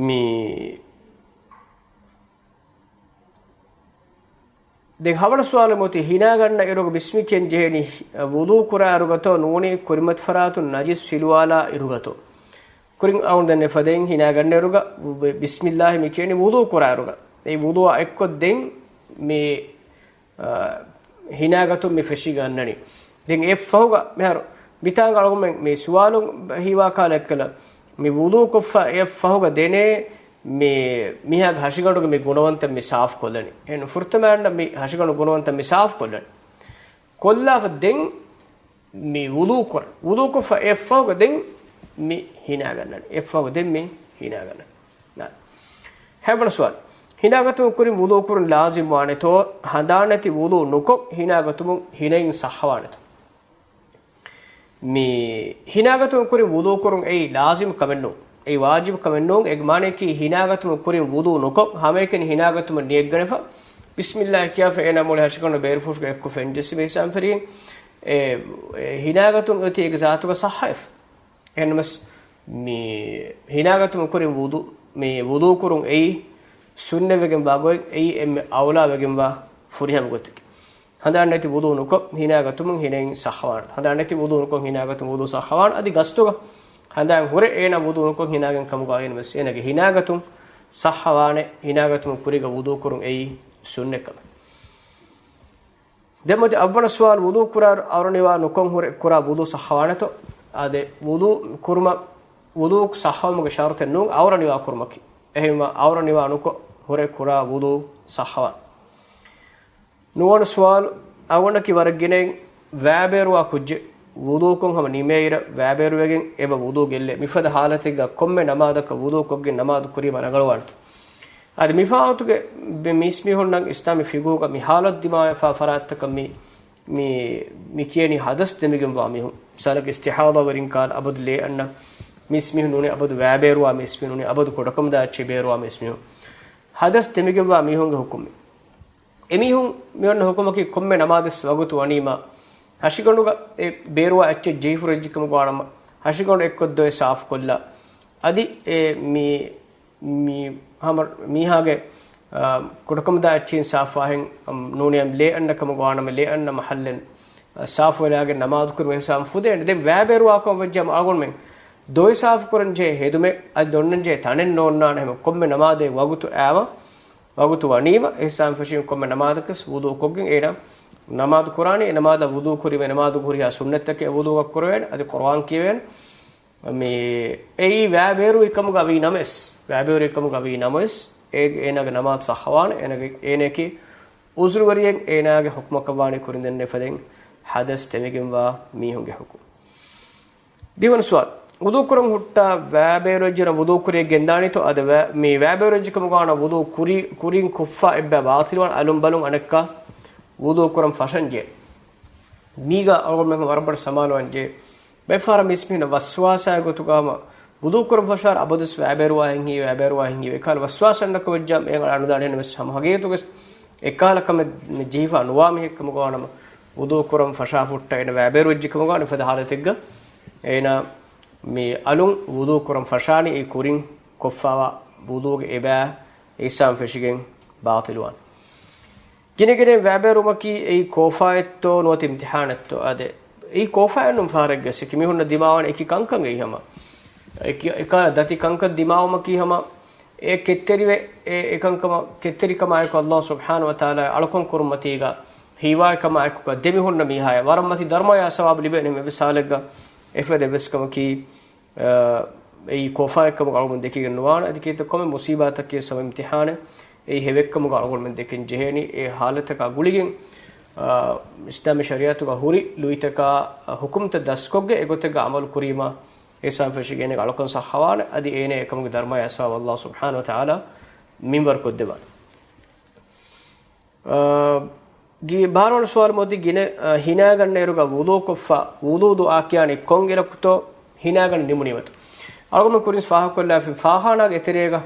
މި ދެން ހަވަނަ ސުވާލެއް މިއޮތީ، ހިނާގަންނަ އިރުގަ ބިސްމި ކިޔަން ޖެހޭނީ ވުޟޫ ކުރާ އިރުގަތޯ ނޫނީ ކުރިމަތި ފަރާތުން ނަޖިސް ފިލުވާލާ އިރުގަތޯ؟ ކުރިން އަޅުގަނޑު ދެންނެވިފަ ދެން ހިނާގަންނަ އިރުގަ ބިސްމިއްލާހި މި ކިޔަނީ ވުޟޫ ކުރާ އިރުގަ. އެ ވުޟޫއާ އެއްކޮށް ދެން މި، އާ، ހިނާގަތުން މި ފެށިގެން އަންނަނީ. ދެން އެއަށްފަހުގަ މިހާރު މިތާނގަ އަޅުގަނޑުމެން މި ސުވާލު ހީވާ ކަހަލަ އެއްކަލަ، މި ވުޟޫ ކޮށްފަ އެއަށްފަހުގަ ދެނޭ މި، މީހާގެ ހަށިގަނޑުގެ މި ގުނަވަންތައް މި ސާފު ކޮށްލަނީ. އެހެން ފުރަތަމަ އަންނަ މި ހަށިގަނޑު ގުނަވަންތައް މި ސާފު ކޮށްލަނީ. ކޮށްލާފަ ދެން މި ވުޟޫ ކުރަން. ވުޟޫ ކޮށްފަ އެއަށްފަހުގަ ދެން މި ހިނާގަންނަނީ. އެއަށްފަހުގަ ދެން މި ހިނާގަންނަނީ. ނާ. ހަވަނަ ސުވާލު. ހިނާގަތުމުގެ ކުރިން ވުޟޫ ކުރުން ލާޒިމް ވާނެތޯ؟ ހަނދާން ނެތި ވުޟޫ ނުކޮށް ހިނާގަތުމުން ހިނައިން ސައްހަވާނެތޯ؟ މި ހިނާގަތުމުގެ ކުރިން ވުޟޫ ކުރުން އެއީ ލާޒިމް ކަމެއް ނޫން. އެއީ ވާޖިބު ކަމެއް ނޫން. އޭގެ މާނަޔަކީ ހިނާގަތުމުގެ ކުރިން ވުޟޫ ނުކޮށް، ހަމައެކަނި ހިނާގަތުމަށް ނިޔަތްގަނެފަ، ބިސްމިއްލާހި ކިޔާފަ އޭނާ މުޅި ހަށިގަނޑު ބޭރުފުށުގަ އެއްކޮށް ފެންޖެއްސި މިހިސާބުން ފެށިގެން، އެ، އެ ހިނާގަތުން އޮތީ އޭގެ ޒާތުގަ ސައްހަވެފަ. އެހެންނަމަސް މި ހިނާގަތުމުގެ ކުރިން ވުޟޫ، މި ވުޟޫ ކުރުން އެއީ ސުންނަތްވެގެންވާ ގޮތް، އެއީ އެންމެ އައުލާވެގެންވާ ފުރިހަމަ ގޮތަކީ. ހަނދާން ނެތި ވުޟޫ ނުކޮށް، ހިނާގަތުމުން ހިނައިން ސައްހަވާނެ. ހަނދާން ނެތި ވުޟޫ ނުކޮށް، ހިނާގަތުމުން ވުޟޫ ސައްހަވާނެ. އަދި ގަސްތުގަ ހަނދާން ހުރެ އޭނާ ވުޟޫ ނުކޮށް ހިނާގެން ކަމުގަ އިންވެސް އޭނާގެ ހިނާގަތުން ސައްހަވާނެ. ހިނާގަތުމުގެ ކުރީގަ ވުޟޫ ކުރުން އެއީ ސުންނަތް ކަމެއް. ދެން މިއޮތީ އަށްވަނަ ސުވާލު، ވުޟޫ ކުރާ އައުރަ ނިވާ ނުކޮށް ހުރެ ކުރާ ވުޟޫ ސައްހަވާނެތޯ؟ އާދެ، ވުޟޫ ކުރުމަށް، ވުޟޫ ސައްހަވުމުގެ ޝަރުޠެއް ނޫން އައުރަ ނިވާ ކުރުމަކީ. އެހެންވީމަ އައުރަ ނިވާ ނުކޮށް ހުރެ ކުރާ ވުޟޫ ސައްހަވާނެ. ނުވަވަނަ ސުވާލު، އަޅުގަނޑަކީ ވަރަށް ގިނައިން ވައިބޭރުވާ ކުއްޖެއް ވުޟޫކޮށް ހަމަ ނިމޭއިރަށް ވައިބޭރުވެގެން އެބަ ވުޟޫ ގެއްލޭ. މިފަދަ ހާލަތެއްގަ ކޮންމެ ނަމާދަކަށް ވުޟޫކޮށްގެން ނަމާދު ކުރީމަ ރަނގަޅުވާނެތޯ؟ އަދި މިފާހަގަތުގެ މި-، މީސްމީހުންނަށް އިސްލާމީ ފިޤުހުގަ މި ހާލަތު ދިމާވެފާ ފަރާތްތަކަށް މި، މި، މި ކިޔަނީ ހަދަސް ދެމިގެންވާ މީހުން. މިސާލަކަށް އިސްތިޙާޟާވެރިން ކަހަލަ އަބަދު ލޭ އަންނަ މީސްމީހުން ނޫނީ އަބަދު ވައިބޭރުވާ މީސްމީހުން ނޫނީ އަބަދު ކުޑަކަމުދާ އެއްޗެއް ބޭރުވާ މީސްމީހުން. ހަދަސް ދެމިގެންވާ މީހުންގެ ހުކުމެއް. އެމީހުން މި އޮންނަ ހުކުމަކީ ކޮންމެ ނަމާދެއްސް ވަގުތު ވަނީމަ، ހަށިގަނޑުގަ އެ ބޭރުވާ އެއްޗެއް ޖެހިފުރެއްޖެކަމުގަ ވާނަމަ، ހަށިގަނޑު އެއްކޮށް ދޮވެ ސާފުކޮށްލާ. އަދި އެ މި، މި ހަމަ މީހާގެ، އާ، ކުޑަކަމުދާ އެއްޗިން ސާފާހެން، އަމް، ނޫނީ އަމް ލޭ އަންނަ ކަމުގަ ވާނަމަ، ލޭ އަންނަ މަހައްލެން، އާ، ސާފުވެލާގެން ނަމާދު ކުރުމަށް ހިސާބުން ފުދޭނެ. ދެން ވައިބޭރުވާކަމަށް ވެއްޖާމަ އަޅުގަނޑުމެން ދޮވެ ސާފުކުރަން ޖެހޭ ހެދުމެއް، އަދި ދޮންނަން ޖެހޭ ތަނެއް ނޯންނާނެ. ހަމަ ކޮންމެ ނަމާދެއް ވަގުތު އައިމަ، ވަގުތު ވަނީމަ، އެހިސާބުން ފެށިގެން ކޮންމެ ނަމާދަކަސް ވުޟޫ ކޮށްގެން އޭނާ ނަމާދު ކުރާނީ. އެ ނަމާދަށް ވުޟޫ ކުރީމަ، އެ ނަމާދު ހުރިހާ ސުންނަތްތަކެއް ވުޟޫއަށް ކުރެވޭނެ، އަދި ޤުރުއާން ކިޔެވޭނެ. މި އެއީ ވައިބޭރުވި ކަމުގަ ވީ ނަމަވެސް، ވައިބޭރުވި ކަމުގަ ވީ ނަމަވެސް، އޭގެ އޭނާގެ ނަމާދު ސައްހަވާނެ، އޭނާގެ، އޭނައަކީ އުޒުރުވެރިއެއް، އޭނާގެ ހުކުމަކަށް ވާނީ ކުރިން ދެންނެވިފަދައިން ހަދަސް ދެމިގެންވާ މީހުންގެ ހުކުމް. ދިވަނަ ސުވާލު. ވުޟޫ ކުރަން ހުއްޓާ ވައިބޭރުވެއްޖެނަމަ ވުޟޫ ކުރިއެއް ގެންދާނީތޯ؟ އަދި ވަ-، މި ވައިބޭރުވެއްޖެކަމުގަ ވާނަމަ ވުޟޫ ކުރި-، ކުރިން ކޮށްފަ އެއްބަ ބާޠިލްވާން އަލުން ބަލުން އަނެއްކާ ވުޟޫ ކުރަން ފަށަން ޖެހޭ. މީގަ އަޅުގަނޑުމެން ވަރަށް ބޮޑަށް ސަމާލުވާން ޖެހޭ. ބައެއްފަހަރަށް މީސްމީހުންނަށް ވަސްވާސާއެއް ގޮތުގަ ހަމަ ވުޟޫ ކުރަން ފަށާއިރު އަބަދުވެސް ވައިބޭރުވާހެން ހީވޭ، ވައިބޭރުވާހެން ހީވޭ. އެކަހަލަ ވަސްވާސް އަންނަކަމަށް ވެއްޖާމަ އޭނަ އަންނަ ދާނެ ނަމަވެސް ހަމަ ހަގީގަތުގަސް އެކަހަލަ ކަމެއް ޖެހިފަ ނުވާ މީހެއް ކަމުގަ ވާނަމަ، ވުޟޫ ކުރަން ފަށާފަ ހުއްޓާ އޭނަ ވައިބޭރުވެއްޖެ ކަމުގަ ވާނަމަ، އެފަދަ ހާލަތެއްގަ އޭނަ މި އަލުން ވުޟޫ ކުރަން ފަށާނީ އެ ކުރިން ކޮށްފަވާ ވުޟޫގެ އެބައި އިސްލާމް ފެށިގެން ބާޠިލްވާން. ގިނަގިނައިން ވައިބޭރުވުމަކީ އެއީ ކޯފާއެއްތޯ ނުވަތަ އިމްތިޙާނެއްތޯ؟ އާދެ، އެއީ ކޯފާއެއްނު ފަހަރެއްގަ ސެކި މީހުންނަށް ދިމާވާނެ އެކި ކަންކަން އެއީ ހަމަ. އެކި، އެކާ ދަތި ކަންކަން ދިމާވުމަކީ ހަމަ. އެ ކެތްތެރިވެ، އެ، އެކަންކަމަށް ކެތްތެރިކަމާއެކު ﷲ ސުބްޙާނަހޫ ވަތަޢާލާ އަޅުކަން ކުރުން މަތީގަ ހީވާ ކަމާއެކުގަ ދެމިހުންނަ މީހާޔަށް ވަރަށް މަތި ދަރުމަޔާ ސަވާބު ލިބޭނެ އެއްމެ ސާލެއްގަ އެފަދަ އެއްވެސް ކަމަކީ، އެއީ ކޯފާއެއްކަމުގަ އަޅުގަނޑު ދެކިގެން ނުވާނެ. އަދި ކީއްތަ ކޮންމެ މުސީބާތަކެއް ސަބަބު އިމްތިޙާނެއް އެއީ ހެވެއްކަމުގަ އަޅުގަނޑުމެން ދެކެން ޖެހޭނީ. އެ ހާލަތަކާ ގުޅިގެން، އާ، އިސްލާމީ ޝަރީޢަތުގަ ހުރި ލުއިތަކާ ހުކުމްތައް ދަސްކޮށްގެން އެގޮތެއްގަ އަމަލު ކުރީމާ އެ ސާމް ފެށިގެން އަޅުކަން ސައްހަވާނެ. އަދި އޭނަ އެކަމުގެ ދަރުމަޔާ ސަވާބު ﷲ ސުބްޙާނަހޫ ވަތަޢާލާ މިންވަރު ކޮށްދެއްވާނެ. އާ، ގި-، ބާރަ ވަނަ ސުވާލު މިއޮތީ ގިނަ، އާ، ހިނާގަންނައިރުގަ ވުޟޫކޮށްފަ، ވުޟޫ ދުޢާ ކިޔާނީ ކޮންއިރަކުތޯ ހިނާގަނޑު ނިމުނީމަތޯ؟ އަޅުގަނޑު ކުރިން ފާހަގަކޮށްލާފިން ފާޚާނާގެ އެތެރޭގަ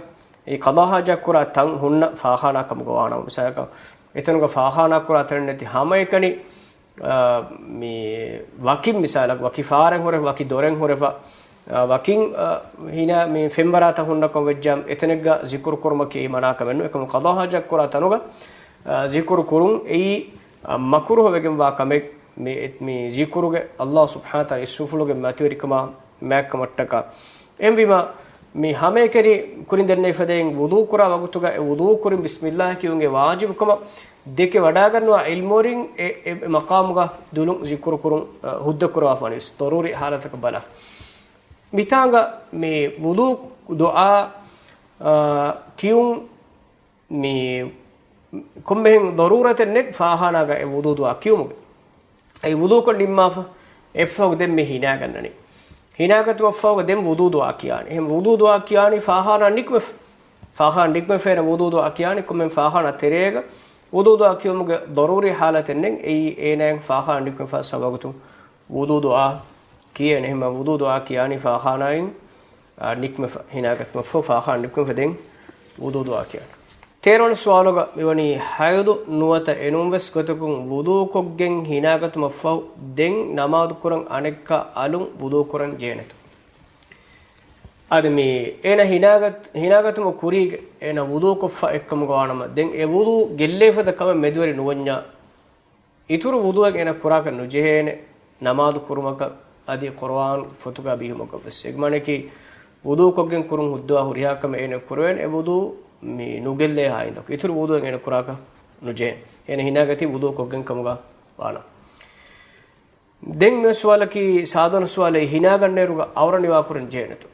އެ ޤަޟާ ޙާޖަތް ކުރާ ތަން ހުންނަ ފާޚާނާ ކަމުގަ ވާނަމަ، މިސާލަކަށް އެތަނުގަ ފާޚާނާ ކުރާ ތަނެއް ނެތި ހަމައެކަނި، އާ، މި ވަކިން މިސާލަކަށް ވަކި ފާރެއް ހުރެ، ވަކި ދޮރެއް ހުރެފަ، އާ، ވަކިން، އާ، ހިނާ މި ފެންވަރާތައް ހުންނަ ކަމަށް ވެއްޖާ، އެތަނެއްގަ ޒިކުރު ކުރުމަކީ އެއީ މަނާކަމެއް ނޫން. އެކަމު ޤަޟާ ޙާޖަތް ކުރާ ތަނުގަ، އާ، ޒިކުރު ކުރުން އެއީ، އާ، މަކުރުހު ވެގެންވާ ކަމެއް. މި، މި ޒިކުރުގެ ﷲ ސުބްޙާނަހޫ ވަތަޢާލާ އިސްމުފުޅުގެ މަތިވެރިކަމާ މާތްކަމަށްޓަކާ. އެހެންވީމަ، މި ހަމައެކަނި ކުރިން ދެންނެވި ފަދައިން ވުޟޫ ކުރާ ވަގުތުގަ އެ ވުޟޫ ކުރިން ބިސްމިﷲ ކިޔުންގެ ވާޖިބުކަމަށް ދެކެ ވަޑާގަންނަވާ ޢިލްމުވެރިން އެ، އެ، އެ މަޤާމުގަ ދުލުން ޒިކުރު ކުރުން، އަ، ހުއްދަ ކުރަވާފާނެ ވެސް ޟަރޫރީ ޙާލަތަކަށް ބަލާ. މިތާނގަ މި ވުޟޫ ދުޢާ، އާ، ކިޔުން މި ކޮންމެހެން ޟަރޫރަތެއް ނެތް ފާޚާނާގަ އެ ވުޟޫ ދުޢާ ކިޔުމުގެ. އެ ވުޟޫކޮށް ނިންމާފަ، އެއްފަހު ދެން މި ހިނާގަންނަނީ. ހިނާގަތުމަށްފަހުގަ ދެން ވުޟޫ ދުޢާ ކިޔާނެ. އެހެން ވުޟޫ ދުޢާ ކިޔާނީ ފާޚާނާ ނިކުމެފަ. ފާޚާނާ ނިކުމެފައި ވުޟޫ ދުޢާ ކިޔާނީ ކޮންމެހެން ފާޚާނާ ތެރޭގަ ވުޟޫ ދުޢާ ކިޔުމުގެ ޟަރޫރީ ޙާލަތެއް ނެތް. އެއީ އޭނާއަށް ފާޚާނާ ނިކުމެފަ ސަބަބުތު ވުޟޫ ދުޢާ ކިޔޭނެ. އެހެންމަ ވުޟޫ ދުޢާ ކިޔާނީ ފާޚާނާއިން، އާ، ނިކުމެފަ، ހިނާގަތުމަށްފަހު ފާޚާނާ ނިކުމެފަ ދެން ވުޟޫ ދުޢާ ކިޔާނެ. ތޭރަވަނަ ސުވާލުގަ މިވަނީ ޙައިޟު ނުވަތަ އެނޫންވެސް ގޮތަކުން ވުޟޫކޮށްގެން ހިނާގަތުމަށްފަހު ދެން ނަމާދު ކުރަން އަނެއްކާ އަލުން ވުޟޫ ކުރަން ޖެހޭނެތޯ؟ އަދި މި އޭނަ ހިނާގަތް-، ހިނާގަތުމަށް ކުރީގެ އޭނަ ވުޟޫކޮށްފަ އެއްކަމުގަ ވާނަމަ، ދެން އެ ވުޟޫ ގެއްލޭފަދަ ކަމެއް މެދުވެރި ނުވަންޏާ، އިތުރު ވުޟޫއެއް އޭނަ ކުރާކަށް ނުޖެހޭނެ، ނަމާދު ކުރުމަކަށް އަދި ޤުރުއާން ފޮތުގަ ބިހުމަކަށް ވެސް. އެގެ މާނައަކީ، ވުޟޫކޮށްގެން ކުރުން ހުއްދަވާ ހުރިހާ ކަމެއް އޭނަ ކުރެވޭނެ، އެ ވުޟޫ މި ނުގެއްލޭހާ އިނދަކު އިތުރު ވުޟޫއެއް އޭނަ ކުރާކަށް ނުޖެހޭނެ. އޭނަ ހިނާގަތީ ވުޟޫކޮށްގެން ކަމުގަ ވާނަމަ. ދެން މި ސުވާލަކީ، ސާދަ ސުވާލެއް، ހިނާގަންނައިރުގަ އައުރަ ނިވާކުރަން ޖެހޭނެތޯ؟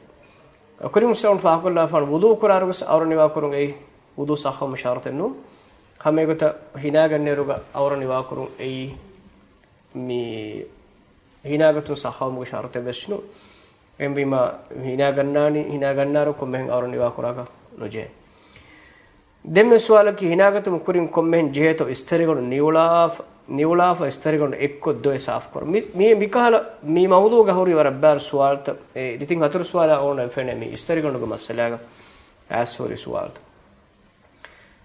ކުރިން މިސްރައުން ފާހަގަކޮށްލާފާނު ވުޟޫ ކުރާއިރުވެސް އައުރަ ނިވާކުރުން އެއީ ވުޟޫ ސައްޙަވުމުގެ ޝަރުޠެއް ނޫން. ހަމައެގޮތަށް ހިނާގަންނައިރުގަ އައުރަ ނިވާކުރުން އެއީ މި ހިނާގަތުން ސައްޙަވުމުގެ ޝަރުޠެއް ވެސް ނޫން. އެހެންވީމަ ހިނާގަންނާނީ، ހިނާގަންނާއިރު ކޮންމެހެން އައުރަ ނިވާކުރާކަށް ނުޖެހޭ. ދެން މި ސުވާލަކީ، ހިނާގަތުމަށް ކުރިން ކޮންމެހެން ޖެހޭތޯ އިސްތަށިގަނޑު ނިއުޅާފަ، ނިއުޅާފަ އިސްތަށިގަނޑު އެއްކޮށް ދޮވެ ސާފުކުރުން؟ މި، މި، މިކަހަލަ މި މައުޟޫގަ ހުރި ވަރަށް ބާރު ސުވާލުތައް. އެ ދެތިން ހަތަރު ސުވާލާ އޯނަ ފެނޭ މި އިސްތަށިގަނޑުގެ މައްސަލާގަ އައިސް ހުރި ސުވާލުތައް.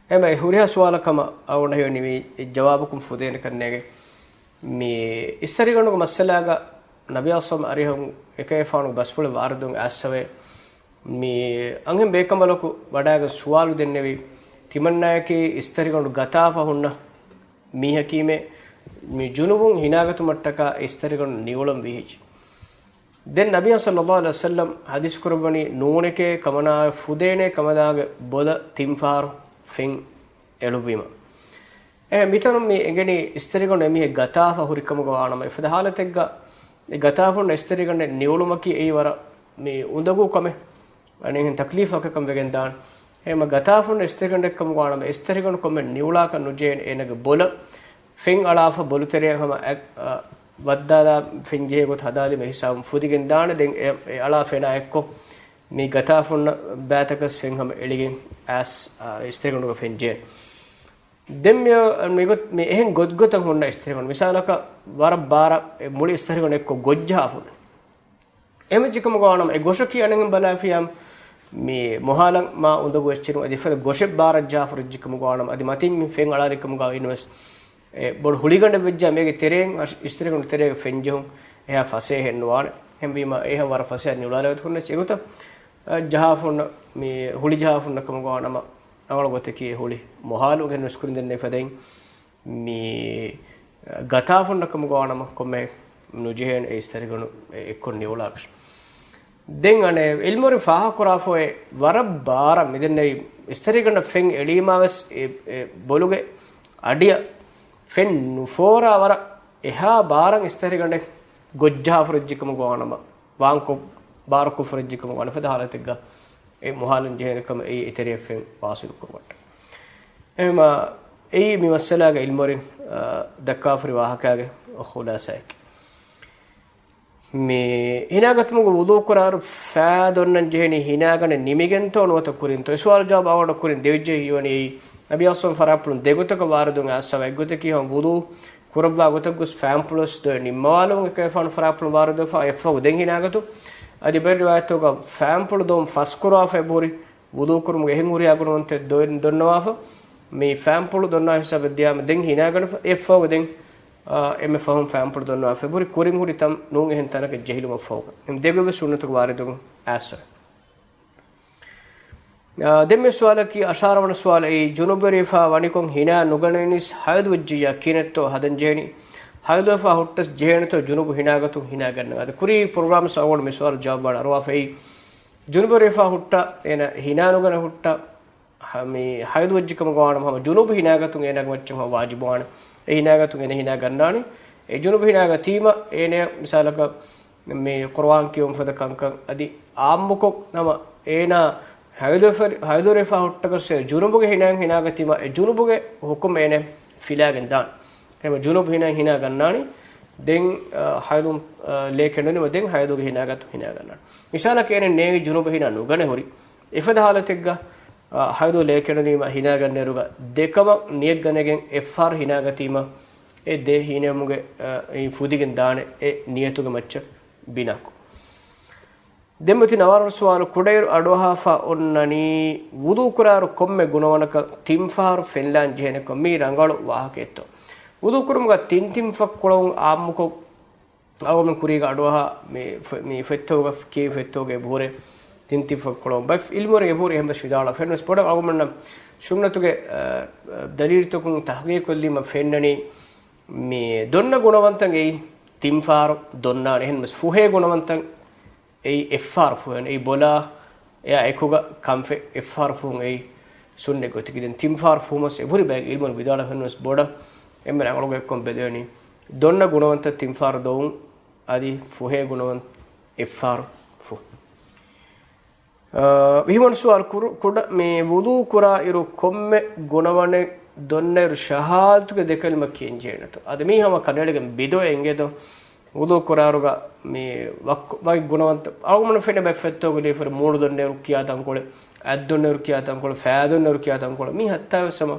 އެމަ އެ ހުރިހާ ސުވާލަކަށް ހަމަ އަޅުގަނޑަށް ހީވަނީ މި ޖަވާބަކުން ފުދޭނެ ކަންނޭގެ. މި އިސްތަށިގަނޑުގެ މައްސަލާގަ ނަބިއްޔާ ސައްލަމް އަރިހަށް އެކައިފާނު ބަސްފުޅެއް ވާރިދުވެގެން އައިސްފަވޭ. މި އަންހެން ބޭކަނބަލަކު ވަޑައިގެން ސުވާލު ދެންނެވި، ތިމަންނާއަކީ އިސްތަށިގަނޑު ގަތާފަ ހުންނަ މީހަކީމޭ، މި ޖުނުބުން ހިނާގަތުމަށްޓަކާ އިސްތަށިގަނޑު ނިއުޅަން ވީހިއްޖެ. ދެން ނަބިއްޔާ ޞައްލައްލާހު ޢަލައިހި ވަސައްލަމް ޙަދީޘް ކުރައްވަނީ، ނޫނެކޭ ކަމަނާއަށް ފުދޭނޭ ކަމަނާގެ ބޮލަށް ތިން ފަހަރު ފެން އެޅުއްވީމަ. އެ މިތަނުން މި އެނގެނީ އިސްތަށިގަނޑު އެމީހެއް ގަތާފަ ހުރިކަމުގަ ވާނަމަ، އެފަދަ ޙާލަތެއްގަ އެ ގަތާފަ ހުންނަ އިސްތަށިގަނޑެއް ނިއުޅުމަކީ އެއީ ވަރަށް މި އުނދަގޫ ކަމެއް. އަނެއްހެން ތަކްލީފަކަކަށް ވެގެން ދާނެ. އެހެންމަ ގަތާފަ ހުންނަ އިސްތަށިގަނޑެއްކަމުގަ ވާނަމަ، އިސްތަށިގަނޑު ކޮންމެ ނިއުޅާކަށް ނުޖެހޭނެ. އޭނަގެ ބޮލަށް ފެން އަޅާފަ ބޮލުތެރެއަށް ހަމަ އަ، އަ، ވައްދާލާ ފެން ޖެހޭ ގޮތަށް ހަދާލީމަ ހިސާބުން ފުދިގެން ދާނެ. ދެން އެ، އެ އަޅާ ފެނާ އެއްކޮށް މި ގަތާފަ ހުންނަ ބައިތަކަސް ފެން ހަމަ އެޅިގެން އައިސް، އަ، އިސްތަށިގަނޑުގަ ފެން ޖެހޭނެ. ދެން މި، މިގޮތް، މި އެހެން ގޮތްގޮތަށް ހުންނަ އިސްތަށިގަނޑު. މިސާލަކަށް ވަރަށް ބާރަށް އެ މުޅި އިސްތަށިގަނޑު އެއްކޮށް ގޮށްޖަހާފަ ހުންނަ. އެހެންވެއްޖެކަމުގަ ވާނަމަ، އެ ގޮށަކީ އަނެއްހެން ބަލާފިޔާ މި މޮހާލަން މާ އުނދަގޫ އެއްޗެއް ނޫން. އަދި އެފަދަ ގޮށެއް ބާރަށް ޖަހާފަ ހުރިއްޖެކަމުގަ ވާނަމަ، އަދި މަތިން މި ފެން އަޅާލިކަމުގަ އިންވެސް އެ ބޮޑު ހުޅިގަނޑެއް ވެއްޖާ، މީގެ ތެރެއިން އަށް އިސްތަށިގަނޑު ތެރޭގަ ފެން ޖެހުން އެހާ ފަސޭހައެއް ނުވާނެ. އެހެންވީމަ، އެހެން ވަރަށް ފަސޭހަ ނިއުޅާލެވޭތޯ ހުންނަ އެގޮތަށް، އަ، ޖަހާފަ ހުންނަ، މި ހުޅި ޖަހާފަ ހުންނަ ކަމުގަ ވާނަމަ، އަމަޅު ގޮތަކީ އެ ހުޅި މޮހާލު ގެން ވެސް ކުރިން ދެންނެވި ފަދައިން، މި، އަ، ގަތާފަ ހުންނަ ކަމުގަ ވާނަމަ ކޮންމެ ނުޖެހޭނެ އެ އިސްތަށިގަނޑު އެ އެއްކޮށް ނިއުޅާކަށް. ދެން އަނެއް އިލްމުވެރިން ފާހަގަކުރާފައި ވަރަށް ބާރަށް މިދެންނެވި އިސްތަށިގަނޑަށް ފެން އެޅީމާވެސް އެ، އެ ބޮލުގެ އަޑިއަށް ފެން ނުފޯރާ ވަރަށް އެހާ ބާރަށް އިސްތަށިގަނޑެއް ގޮއްޖަހާފަ ހުރެއްޖެކަމުގަ ވާނަމަ، ވާންކޮށް، ބާރުކޮށް ފުރެއްޖެކަމުގަ ވާނަމަ އެފަދަ ހާލަތެއްގަ އެ މުހާލަން ޖެހޭނެ ކަމަށް އެއީ އެތެރެޔަށް ފެން ވާސިލު ކުރުމަށްޓަކައި. އެހެންމަ އެއީ މި މައްސަލާގެ އިލްމުވެރިން، އާ، ދައްކާފައި ވާހަކާގެ ޚުލާސާއެކޭ. މި ހިނާގަތުމުގެ ވުޟޫ ކުރާއިރު ފައި ދޮންނަން ޖެހެނީ ހިނާގަނޑެއް ނިމިގެންތޯ ނުވަތަ ކުރިންތޯ؟ އެ ސުވާލު ޖަވާބު އަޅުގަނޑަށް ކުރިން ދެވިއްޖެ ހީވަނީ އެއީ ނަބީ އަސްލަމް ފަރާތްޕުޅުން ދެގޮތަކަށް ވާރިދުވުން އައިސްފަ އެއްގޮތަކީ ހަމަ ވުޟޫ ކުރައްވާ ގޮތަށް ގޮސް ފައިންޕުޅުވެސް ދޮވެ ނިންމަވާލުމުގެ ކައިފާނު ފަރާތްޕުޅުން ވާރިދުވެފަ އެއަށްފަހު ދެން ހިނާގަތު. އަދި ބައެއް ރިވާޔަތުގަ ފައިންޕުޅު ދޮވުން ފަސްކުރާފަ އެބަހުރި ވުޟޫ ކުރުމުގެ އެހެން ހުރިހާ ގުނަވަންތައް ދޮ-، ދޮންނަވާފަ، މި ފައިންޕުޅު ދޮންނާ ހިސާބަށް ދިޔާމަ ދެން ހިނާގަނޑު އެއަށްފަހު ދެން، އާ، އެންމެ ފަހުން ފައިންޕުޅު ދޮންނަވާފަ އެބަހުރި ކުރިން ހުރި ތަން ނޫން އެހެން ތަނަކަށް ޖެހިލުމަށްފަހުގަ. އެމް ދެގޮތްވެސް ސުންނަތުގެ ވާރިދުވުން އައިސްފަ. އާ، ދެން މި ސުވާލަކީ އަށާރަ ވަނަ ސުވާލު އެއީ، ޖުނުބުވެރިވެފާ ވަނިކޮށް ހިނާ ނުގަނެވެނީސް ހައިޟު ވެއްޖިއްޔާ ކިހިނެއްތޯ ހަދަން ޖެހެނީ؟ ހައިޟުވެފާ ހުއްޓަސް ޖެހޭނެތޯ ޖުނުބު ހިނާގަތުން ހިނާގަންނަން؟ އަދި ކުރީ ޕްރޮގްރާމްސް އަޅުގަނޑު މި ސުވާލު ޖަވާބު އަޅުވާފައި. ޖުނުބުވެރިވެފާ ހުއްޓަ، އޭނަ ހިނާ ނުގަނެ ހުއްޓަ، ހަ-، މި ހައިޟު ވެއްޖެކަމުގަ ވާނަމަ ހަމަ ޖުނުބު ހިނާގަތުން އޭނާގެ މައްޗަށް ހަމަ ވާޖިބުވާނެ. އެ ހިނާގަތުން އޭނަ ހިނާ ގަންނާނީ. އެ ޖުނުބު ހިނާގަތީމަ އޭނަ މިސާލަކަށް މި ޤުރުއާން ކިޔުން ފަދަ ކަންކަން އަދި އާއްމުކޮށް ނަމަ އޭނާ ހައިޟުވެފަ-، ހައިޟުވެރިވެފާ ހުއްޓަކަސް ޖުނުބުގެ ހިނާ ހިނާގަތީމަ އެ ޖުނުބުގެ ޙުކުމް އޭނަ ފިލާގެން ދާނެ. އެހެން ޖުނުބު ހިނާ ހިނާ ގަންނާނީ. ދެން، އަ، ހައިޟު، އަ، ލޭ ކެނޑުނީމަ ދެން ހައިޟުގެ ހިނާގަތު ހިނާ ގަންނާނެ. މިސާލަކަށް އޭނަ ނޭނގި ޖުނުބު ހިނާ ނުގަނެ ހުރި. އެފަދަ ހާލަތެއްގަ، އަ، ހައިޟު ލޭ ކެނޑުނީމަ ހިނާ ގަންނައިރުގަ ދެކަމަށް ނިޔަތް ގަނެގެން އެއްފަހަރު ހިނާގަތީމަ އެ ދެ ހިނެއުމުގެ، އަ، އެއީ ފުދިގެން ދާނެ އެ ނިޔަތުގެ މައްޗަށް ބިނާކޮށް. ދެން މިއޮތީ ނަވާރަ ސުވާލު، ކުޑައިރު އަޑުއަހާފަ އޮންނަނީ ވުޟޫ ކުރާއިރު ކޮންމެ ގުނަވަނަކަށް ތިން ފަހަރު ފެންލާން ޖެހޭނެކަން. މީ ރަނގަޅު ވާހަކައެއްތޯ؟ ވުޟޫ ކުރުމުގަ ތިން ތިން ފަކުޅައުން އާއްމުކޮށް އަޅުގަނޑު ކުރީގަ އަޑުއަހާ މި ފެ-، މި ފޮތްތަކުގަ ކިޔެވި ފޮތްތަކުގެ އެބަހުރޭ ތިން ތިން ފަކުޅައުން ބައެއް އިލްމުވެރިން އެބަހުރި އެހެންވެސް ވިދާޅުވާފަ. އެހެންވެސް ބޮޑަށް އަޅުގަނޑުމެންނަށް ސުންނަތުގެ، އަ، އަ، ދަލީލުތަކުން ތަޙްޤީޤުކޮށްލީމަ ފެންނަނީ މި ދޮންނަ ގުނަވަންތައް އެއީ ތިން ފަހަރު ދޮންނާނެ. އެހެންވެސް ފުހޭ ގުނަވަންތައް އެއީ އެއްފަހަރު ފުހެން. އެއީ ބޮލާ އެއާ އެކުގަ ކަންފަތް އެއްފަހަރު ފުހުން އެއީ ސުންނަތް ގޮތަކީ. ދެން ތިން ފަހަރު ފުހުމަސް އެބަހުރި ބައެއް އިލްމުވެރިން ވިދާޅުވެފަ. އެހެންވެސް ބޮޑަށް އެންމެ ރަނގަޅު ގޮތްކޮށް ބެލެވެނީ ދޮންނަ ގުނަވަންތައް ތިން ފަހަރު ދޮވުން އަދި ފުހޭ ގުނަވަން އެއްފަހަރު ފުހުން. އާ، ވިހިވަނަ ސުވާލު ކުރު-، ކުޑަ މި ވުޟޫ ކުރާ އިރު ކޮންމެ ގުނަވަނެއް ދޮންނައިރު ޝަހާދަތުގެ ދެކަލިމަ ކިޔަން ޖެހޭނެތޯ؟ އަދި މީ ހަމަ ކަނޑައެޅިގެން ބިދުޢަ އެނގޭތޯ؟ ވުޟޫ ކުރާއިރުގަ މި ވައްކު-، ވައި ގުނަވަންތަ-، އަޅުގަނޑު ފެންނަ ބައެއް ފޮތްތަކުގަ ލިޔެފަ ހުރި މޫނު ދޮންނައިރު ކިޔާ ތަންކޮޅެއް، އަތް ދޮންނައިރު ކިޔާ ތަންކޮޅެއް، ފައި ދޮންނައިރު ކިޔާ ތަންކޮޅެއް، މީ ހައްތާވެސް ހަމަ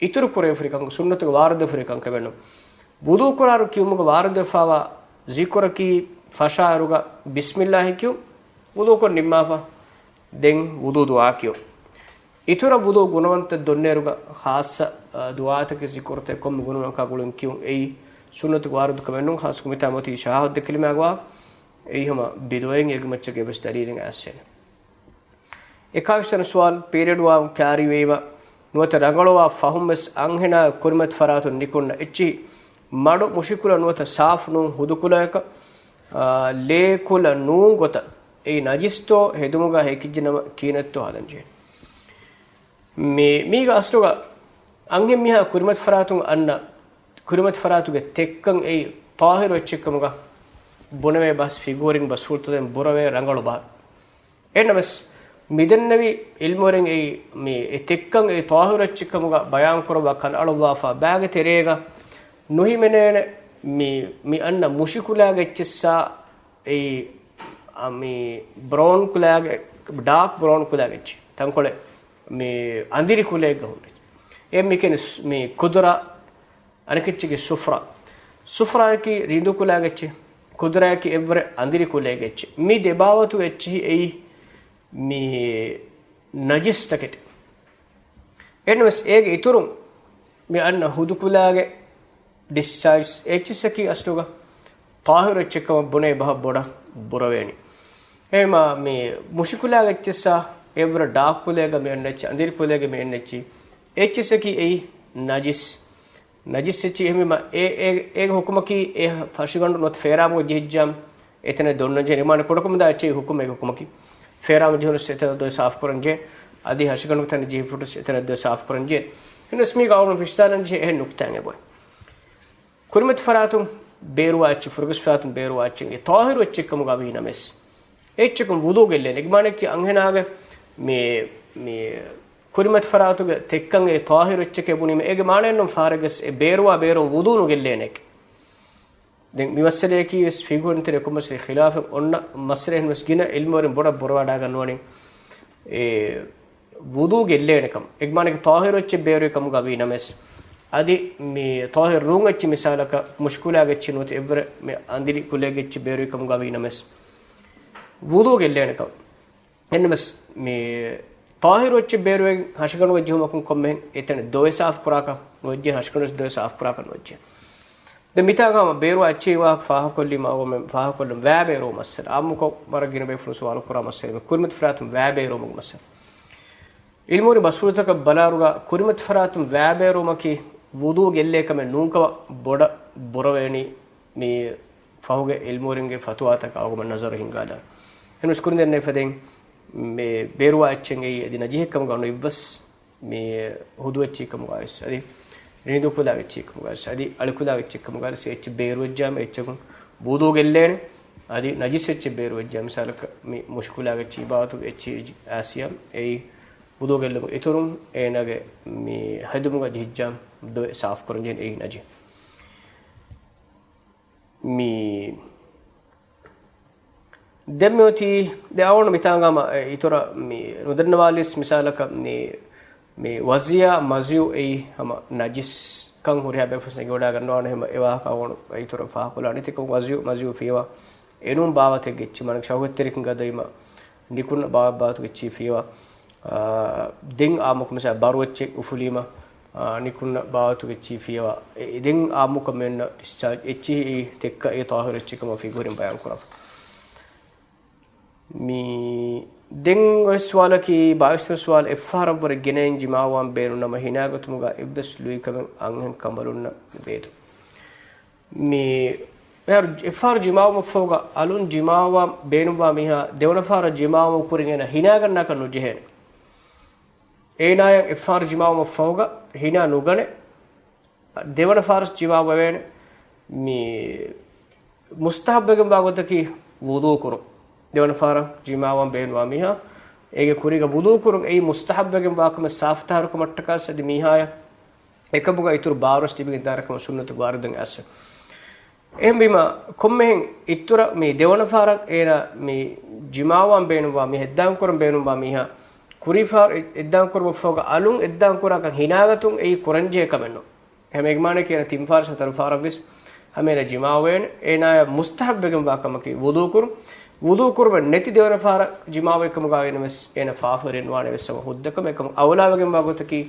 އިތުރު ކުރެވިފަ ހުރި ކަންކަން، ސުންނަތުގަ ވާރިދުވެފަ ހުރި ކަންކަމެއް ނޫން. ވުޟޫ ކުރާއިރު ކިޔުމުގަ ވާރިދުވެފަވާ ޒިކުރަކީ ފަށާއިރުގަ ބިސްމިއްލާހި ކިޔުން، ވުޟޫކޮށް ނިންމާފަ ދެން ވުޟޫ ދުޢާ ކިޔުން. އިތުރަށް ވުޟޫ ގުނަވަންތައް ދޮންނައިރުގަ ޚާއްޞަ، އަ، ދުޢާތަކެއް ޒިކުރުތަކެއް ކޮންމެ ގުނަވަނަކާ ގުޅުން ކިޔުން އެއީ ސުންނަތުގަ ވާރިދު ކަމެއް ނޫން. ޚާއްޞަކޮށް މިތާ މިއޮތީ ޝަހާދަތު ކެލިމާގަ ވާ އެއީ ހަމަ ބިދުޢައެއް. އޭގެ މައްޗަށް އެއްވެސް ދަލީލެއް އައިސްފަ ނެތް. އެކާވީސް ވަނަ ސުވާލު، ޕީރިއަޑް ވާން ކާރިވެއިމަ ނުވަތަ ރަނގަޅުވާ ފަހުން ވެސް އަންހެނާ ކުރިމަތި ފަރާތުން ނިކުންނަ އެއްޗިހި މަޑު މުށިކުލަ ނުވަތަ ސާފު ނޫން ހުދުކުލައަކަށް، އާ، ލޭކުލަ ނޫން ގޮތަށް އެއީ ނަޖިސްތޯ ހެދުމުގަ ހެކިއްޖެނަމަ ކިހިނެއްތޯ ހަދަން ޖެހޭނެ. މި-، މީގަ އަސްލުގަ އަންހެން މީހާ ކުރިމަތި ފަރާތުން އަންނަ ކުރިމަތި ފަރާތުގެ ތެއްކަން އެއީ ޠާހިރު އެއްޗެއްކަމުގަ ބުނެވޭ ބަސް ފިގޫރިން ބަސްފުޅުތައް ދެން ބުރަވޭ ރަނގަޅު ބަހަށް. އެހެންނަމަވެސް، މިދެންނެވި އިލްމުވެރިން އެއީ މި އެ ތެއްކަން އެއީ ޠާހިރު އެއްޗެއްކަމުގަ ބަޔާންކުރައްވާ ކަނޑައަޅުއްވާފަ ބައިގެ ތެރޭގަ ނުހިމެނޭނެ މި، މި އަންނަ މުށިކުލާގެ އެއްޗިއްސާ އެއީ، އަ، މި ބްރައުން ކުލާގެ، ޑާކް ބްރައުން ކުލާގެ އެއްޗެއް. ތަންކޮޅެއް މި އަނދިރި ކުލައެއްގަ ހުރި. އެ މިކެނި ސް-، މި ކުދުރާ އަނެކެއްޗެއްގެ ސުފްރާ. ސުފްރާއަކީ ރިނދު ކުލައިގެ އެއްޗެއް، ކުދުރާއަކީ އެއްވަރެއް އަނދިރި ކުލައިގެ އެއްޗެއް. މި ދެބާވަތުގެ އެއްޗިހި އެއީ މި ނަޖިސް ތަކެތި. އެހެންނަމަވެސް އޭގެ އިތުރުން މި އަންނަ ހުދު ކުލައިގެ ޑިސްޗާޖް އެއްޗިއްސަކީ އަސްލުގަ ޠާހިރު އެއްޗެއްކަމަށް ބުނެވި ބަހަށް ބޮޑަށް ބުރަވޭނެ. އެހެންމާ މި މުށި ކުލައިގެ އެއްޗިއްސާ އެއްވަރަށް ޑާކް ކުލައިގަ މި އަންނަ އެއްޗި، އަނދިރި ކުލައިގަ މި އަންނަ އެއްޗި، އެއްޗިއްސަކީ އެއީ ނަޖިސް. ނަޖިސް އެއްޗި އެހެންވީމަ، އޭ، އޭ، އޭގެ ހުކުމަކީ އެ ހަށިގަނޑު ނުވަތަ ފޭރާމުގަ ޖެހިއްޖާމަ އެތަނެއް ދޮންނަންޖެހޭ. އެ މާނަ ކުޑަކުމުދާ އެއްޗެއް ހުކުމެއް ހުކުމަކީ. ފޭރާމު ޖެހުނަސް އެތަނަށް ދޮވެ ސާފު ކުރަންޖެހޭ. އަދި ހަށިގަނޑު ތަނެއް ޖެހިފަހުރުވެސް އެތަނަށް ދޮވެ ސާފު ކުރަންޖެހޭ. އެހެނަސް މީގަ އަޅުގަނޑު ފިށްސާލަންޖެހޭ އެހެން ނުކުތާއެއް އެބައޮތް. ކުރިމަތި ފަރާތުން ބޭރުވާ އެއްޗެއް، ފުރަގަސް ފަރާތުން ބޭރުވާ އެއްޗެއްގެ ޠާހިރު އެއްޗެއް ކަމުގަ ވީ ނަމަވެސް، އެ އެއްޗަކުން ވުޟޫ ގެއްލޭނެ. އެގެ މާނައަކީ އަންހެނާގެ މި، މި ކުރިމަތި ފަރާތުގެ ތެއްކަން އެ ޠާހިރު އެއްޗެކޭ ބުނީމަ، އޭގެ މާނައެއްނު ފަހަރެއްގަސް އެ ބޭރުވާ ބޭރުން ވުޟޫ ނުގެއްލޭނެކޭ. ދެން މި މައްސަލަޔަކީ ވެސް ފިޤުހުން ތެރޭ ކޮންމެސް ޚިލާފެއް އޮންނަ މައްސަލައެއް ނުވެސް ގިނަ ޢިލްމުވެރިން ބޮޑަށް ބުރަވަޑައިގަންނަވަނީ އެ ވުޟޫ ގެއްލޭނެކަމަށް. އެގެ މާނައަކީ ޠާހިރު އެއްޗެއް ބޭރުވި ކަމުގަ ވީ ނަމަވެސް، އަދި މި ޠާހިރު ރޫން އެއްޗެއް މިސާލަކަށް މުޝްކިލާގެ އެއްޗެއް ނުވަތަ އެއްވަރަށް މި އަނދިރި ކުލައިގެ އެއްޗެއް ބޭރުވި ކަމުގަ ވީ ނަމަވެސް، ވުޟޫ ގެއްލޭނެކަމަށް. އެހެންނަމަވެސް، މި ޠާހިރު އެއްޗެއް ބޭރުވެގެން ހަށިގަނޑުގަ ޖެހުމަކުން ކޮންމެހެން އެތަނެއް ދޮވެ ސާފު ކުރާކަށް ނުވެއްޖެ، ހަށިގަނޑުވެސް ދޮވެ ސާފު ކުރާކަށް ނުވެއްޖެ. ދެން މިތާގަ ހަމަ ބޭރުވާ އެއްޗެއް ވާހަކަ ފާހަގަކޮށްލީމަ އަޅުގަނޑުމެން ފާހަގަކޮށްލަން ވައި ބޭރުވުމުގެ މައްސަލަ. އާއްމުކޮށް ވަރަށް ގިނަ ބޭފުޅުން ސުވާލު ކުރާ މައްސަލައެއް ކުރިމަތި ފަރާތުން ވައި ބޭރުވުމުގެ މައްސަލަ. ޢިލްމުވެރި ބަސްފުޅުތަކަށް ބަލާއިރުގަ ކުރިމަތި ފަރާތުން ވައި ބޭރުވުމަކީ ވުޟޫ ގެއްލޭ ކަމެއް ނޫންކަމަށް ބޮޑަށް ބުރަވެނީ މި ފަހުގެ ޢިލްމުވެރިންގެ ފަތުވާތަކަށް އަޅުގަނޑުމެން ނަޒަރު ހިންގާލާ. އެހެނަސް ކުރިން ދެންނެވި ފަދައިން މި ބޭރުވާ އެއްޗެއް އެއީ އަދި ނަޖިހެއް ކަމުގަ ނުވިއްވަސް މި ހުދު އެއްޗެއް ކަމުގަވެސް އަދި ރިނިދޫ ކުލާގެ އެއްޗެއް ކަމުގަވެސް އަދި އަޅި ކުލާގެ އެއްޗެއް ކަމުގަވެސް އެއްޗެއް ބޭރުވެއްޖާމަ އެއްޗަކުން ވުޟޫ ގެއްލޭނެ. އަދި ނަޖިސް އެއްޗެއް ބޭރުވެއްޖާ މިސާލަކަށް މި މުޝްކިލާގެ އެއްޗެއް ބާވަތުގެ އެއްޗެއް އާސިޔާ އެއީ ވުޟޫ ގެއްލުމުގެ އިތުރުން އޭނާގެ މި ހެދުމުގަ ޖެހިއްޖާ ދޮވެ ސާފު ކުރަންޖެހޭނެ އެއީ ނަޖިހެއް. މި ދެން މިއޮތީ ދެ އަވަނު މިތާނގާމަ އިތުރަށް މި ނުދަންނަވާލިސް މިސާލަކަށް މި، މި ވަޒީއާ މަޒީއު އެއީ ހަމަ ނަޖިސްކަން ހުރިހާ ބޭފުޅުން އެނގިވަޑައިގަންނަވާނެ ހަމަ އެ ވާހަކަ އަވަނު އިތުރަށް ފާހަގަކޮށްލާނެ. ތިކަން ވަޒީއު މަޒީއު ފިޔަވާ އެނޫން ބާވަތެއްގެ އެއްޗި މާނަ ޝަހުވަތްތެރިކަން ގަދަވީމަ ނިކުންނަ ބާވަތް ބާވަތުގެ އެއްޗި ފިޔަވާ. އާ، ދެން އާއްމުކޮށް މިސާ ބަރު އެއްޗެއް އުފުލީމަ، އާ، ނިކުންނަ ބާވަތުގެ އެއްޗި ފިޔަވާ. އެ، ދެން އާއްމުކޮށް މިއޮންނަ ޑިސްޗާޖް އެއްޗިހި ތެއްކަ އެ ޠާހިރު އެއްޗެއް ކަމަށް ފިޤުހުވެރިން ބަޔާން ކުރާފަ. މި ދެން އޮތް ސުވާލަކީ، ބާވީސް ސުވާލު، އެއްފަހަރަށްވުރެ ގިނައިން ޖިމާވާން ބޭނުން ނަމަ ހިނާގަތުމުގަ އެއްވެސް ލުއިކަމެއް އަންހެން ކަނބަލުންނަށް ނުބޭތޯ؟ މި އެއްފަހަރު ޖިމާވުމަށްފަހުގަ އަލުން ޖިމާވާން ބޭނުންވާ މީހާ ދެވަނަ ފަހަރަށް ޖިމާވުމުގެ ކުރިން އޭނަ ހިނާގަންނާކަށް ނުޖެހޭނެ. އޭނާޔަށް އެއްފަހަރު ޖިމާވުމަށްފަހުގަ ހިނާ ނުގަނެ، ދެވަނަ ފަހަރަށް ޖިމާވެވޭނެ. މި މުސްތަޙައްބުވެގެންވާ ގޮތަކީ ވުޟޫ ކުރުން. ދެވަނަ ފަހަރަށް ޖިމާވާން ބޭނުންވާ މީހާ އޭގެ ކުރީގަ ވުޟޫ ކުރުން އެއީ މުސްތަޙައްބުވެގެންވާ ކަމެއް ސާފުތަހާރުކަމަށްޓަކާ އަދި މީހާޔަށް އެކަމުގަ އިތުރު ބާރުވެސް ލިބިގެންދާނެ ކަމަށް ސުންނަތު ވާރިދުން އައިސްފަ. އެހެންވީމަ، ކޮންމެހެން އިތުރަށް މި ދެވަނަ ފަހަރަށް އޭނާ މި ޖިމާވާން ބޭނުންވާ މީ ހެއްދާން ކުރަން ބޭނުންވާ މީހާ، ކުރީ ފަހަރު އެ-، އެއްދާން ކުރުމަށްފަހުގަ އަލުން އެއްދާން ކުރާކަށް ހިނާގަތުން އެއީ ކުރަންޖެހޭ ކަމެއް ނޫން. އެހެން އެގެ މާނައަކީ އޭނަ ތިން ފަހަރަށް ހަތަރު ފަހަރަށްވެސް ހަމަ އޭނަ ޖިމާވޭނެ. އޭނާޔަށް މުސްތަޙައްބުވެގެންވާ ކަމަކީ ވުޟޫ ކުރުން. ވުޟޫ ކުރުމެއް ނެތި ދެވަނަ ފަހަރަށް ޖިމާވޭ ކަމުގަ ވީނަމަވެސް އޭނަ ފާފަވެރި ނުވާނެ އެއްވެސް ހަމަ ހުއްދަ ކަމެއް. އެކަމަކު އައުލާވެގެންވާ ގޮތަކީ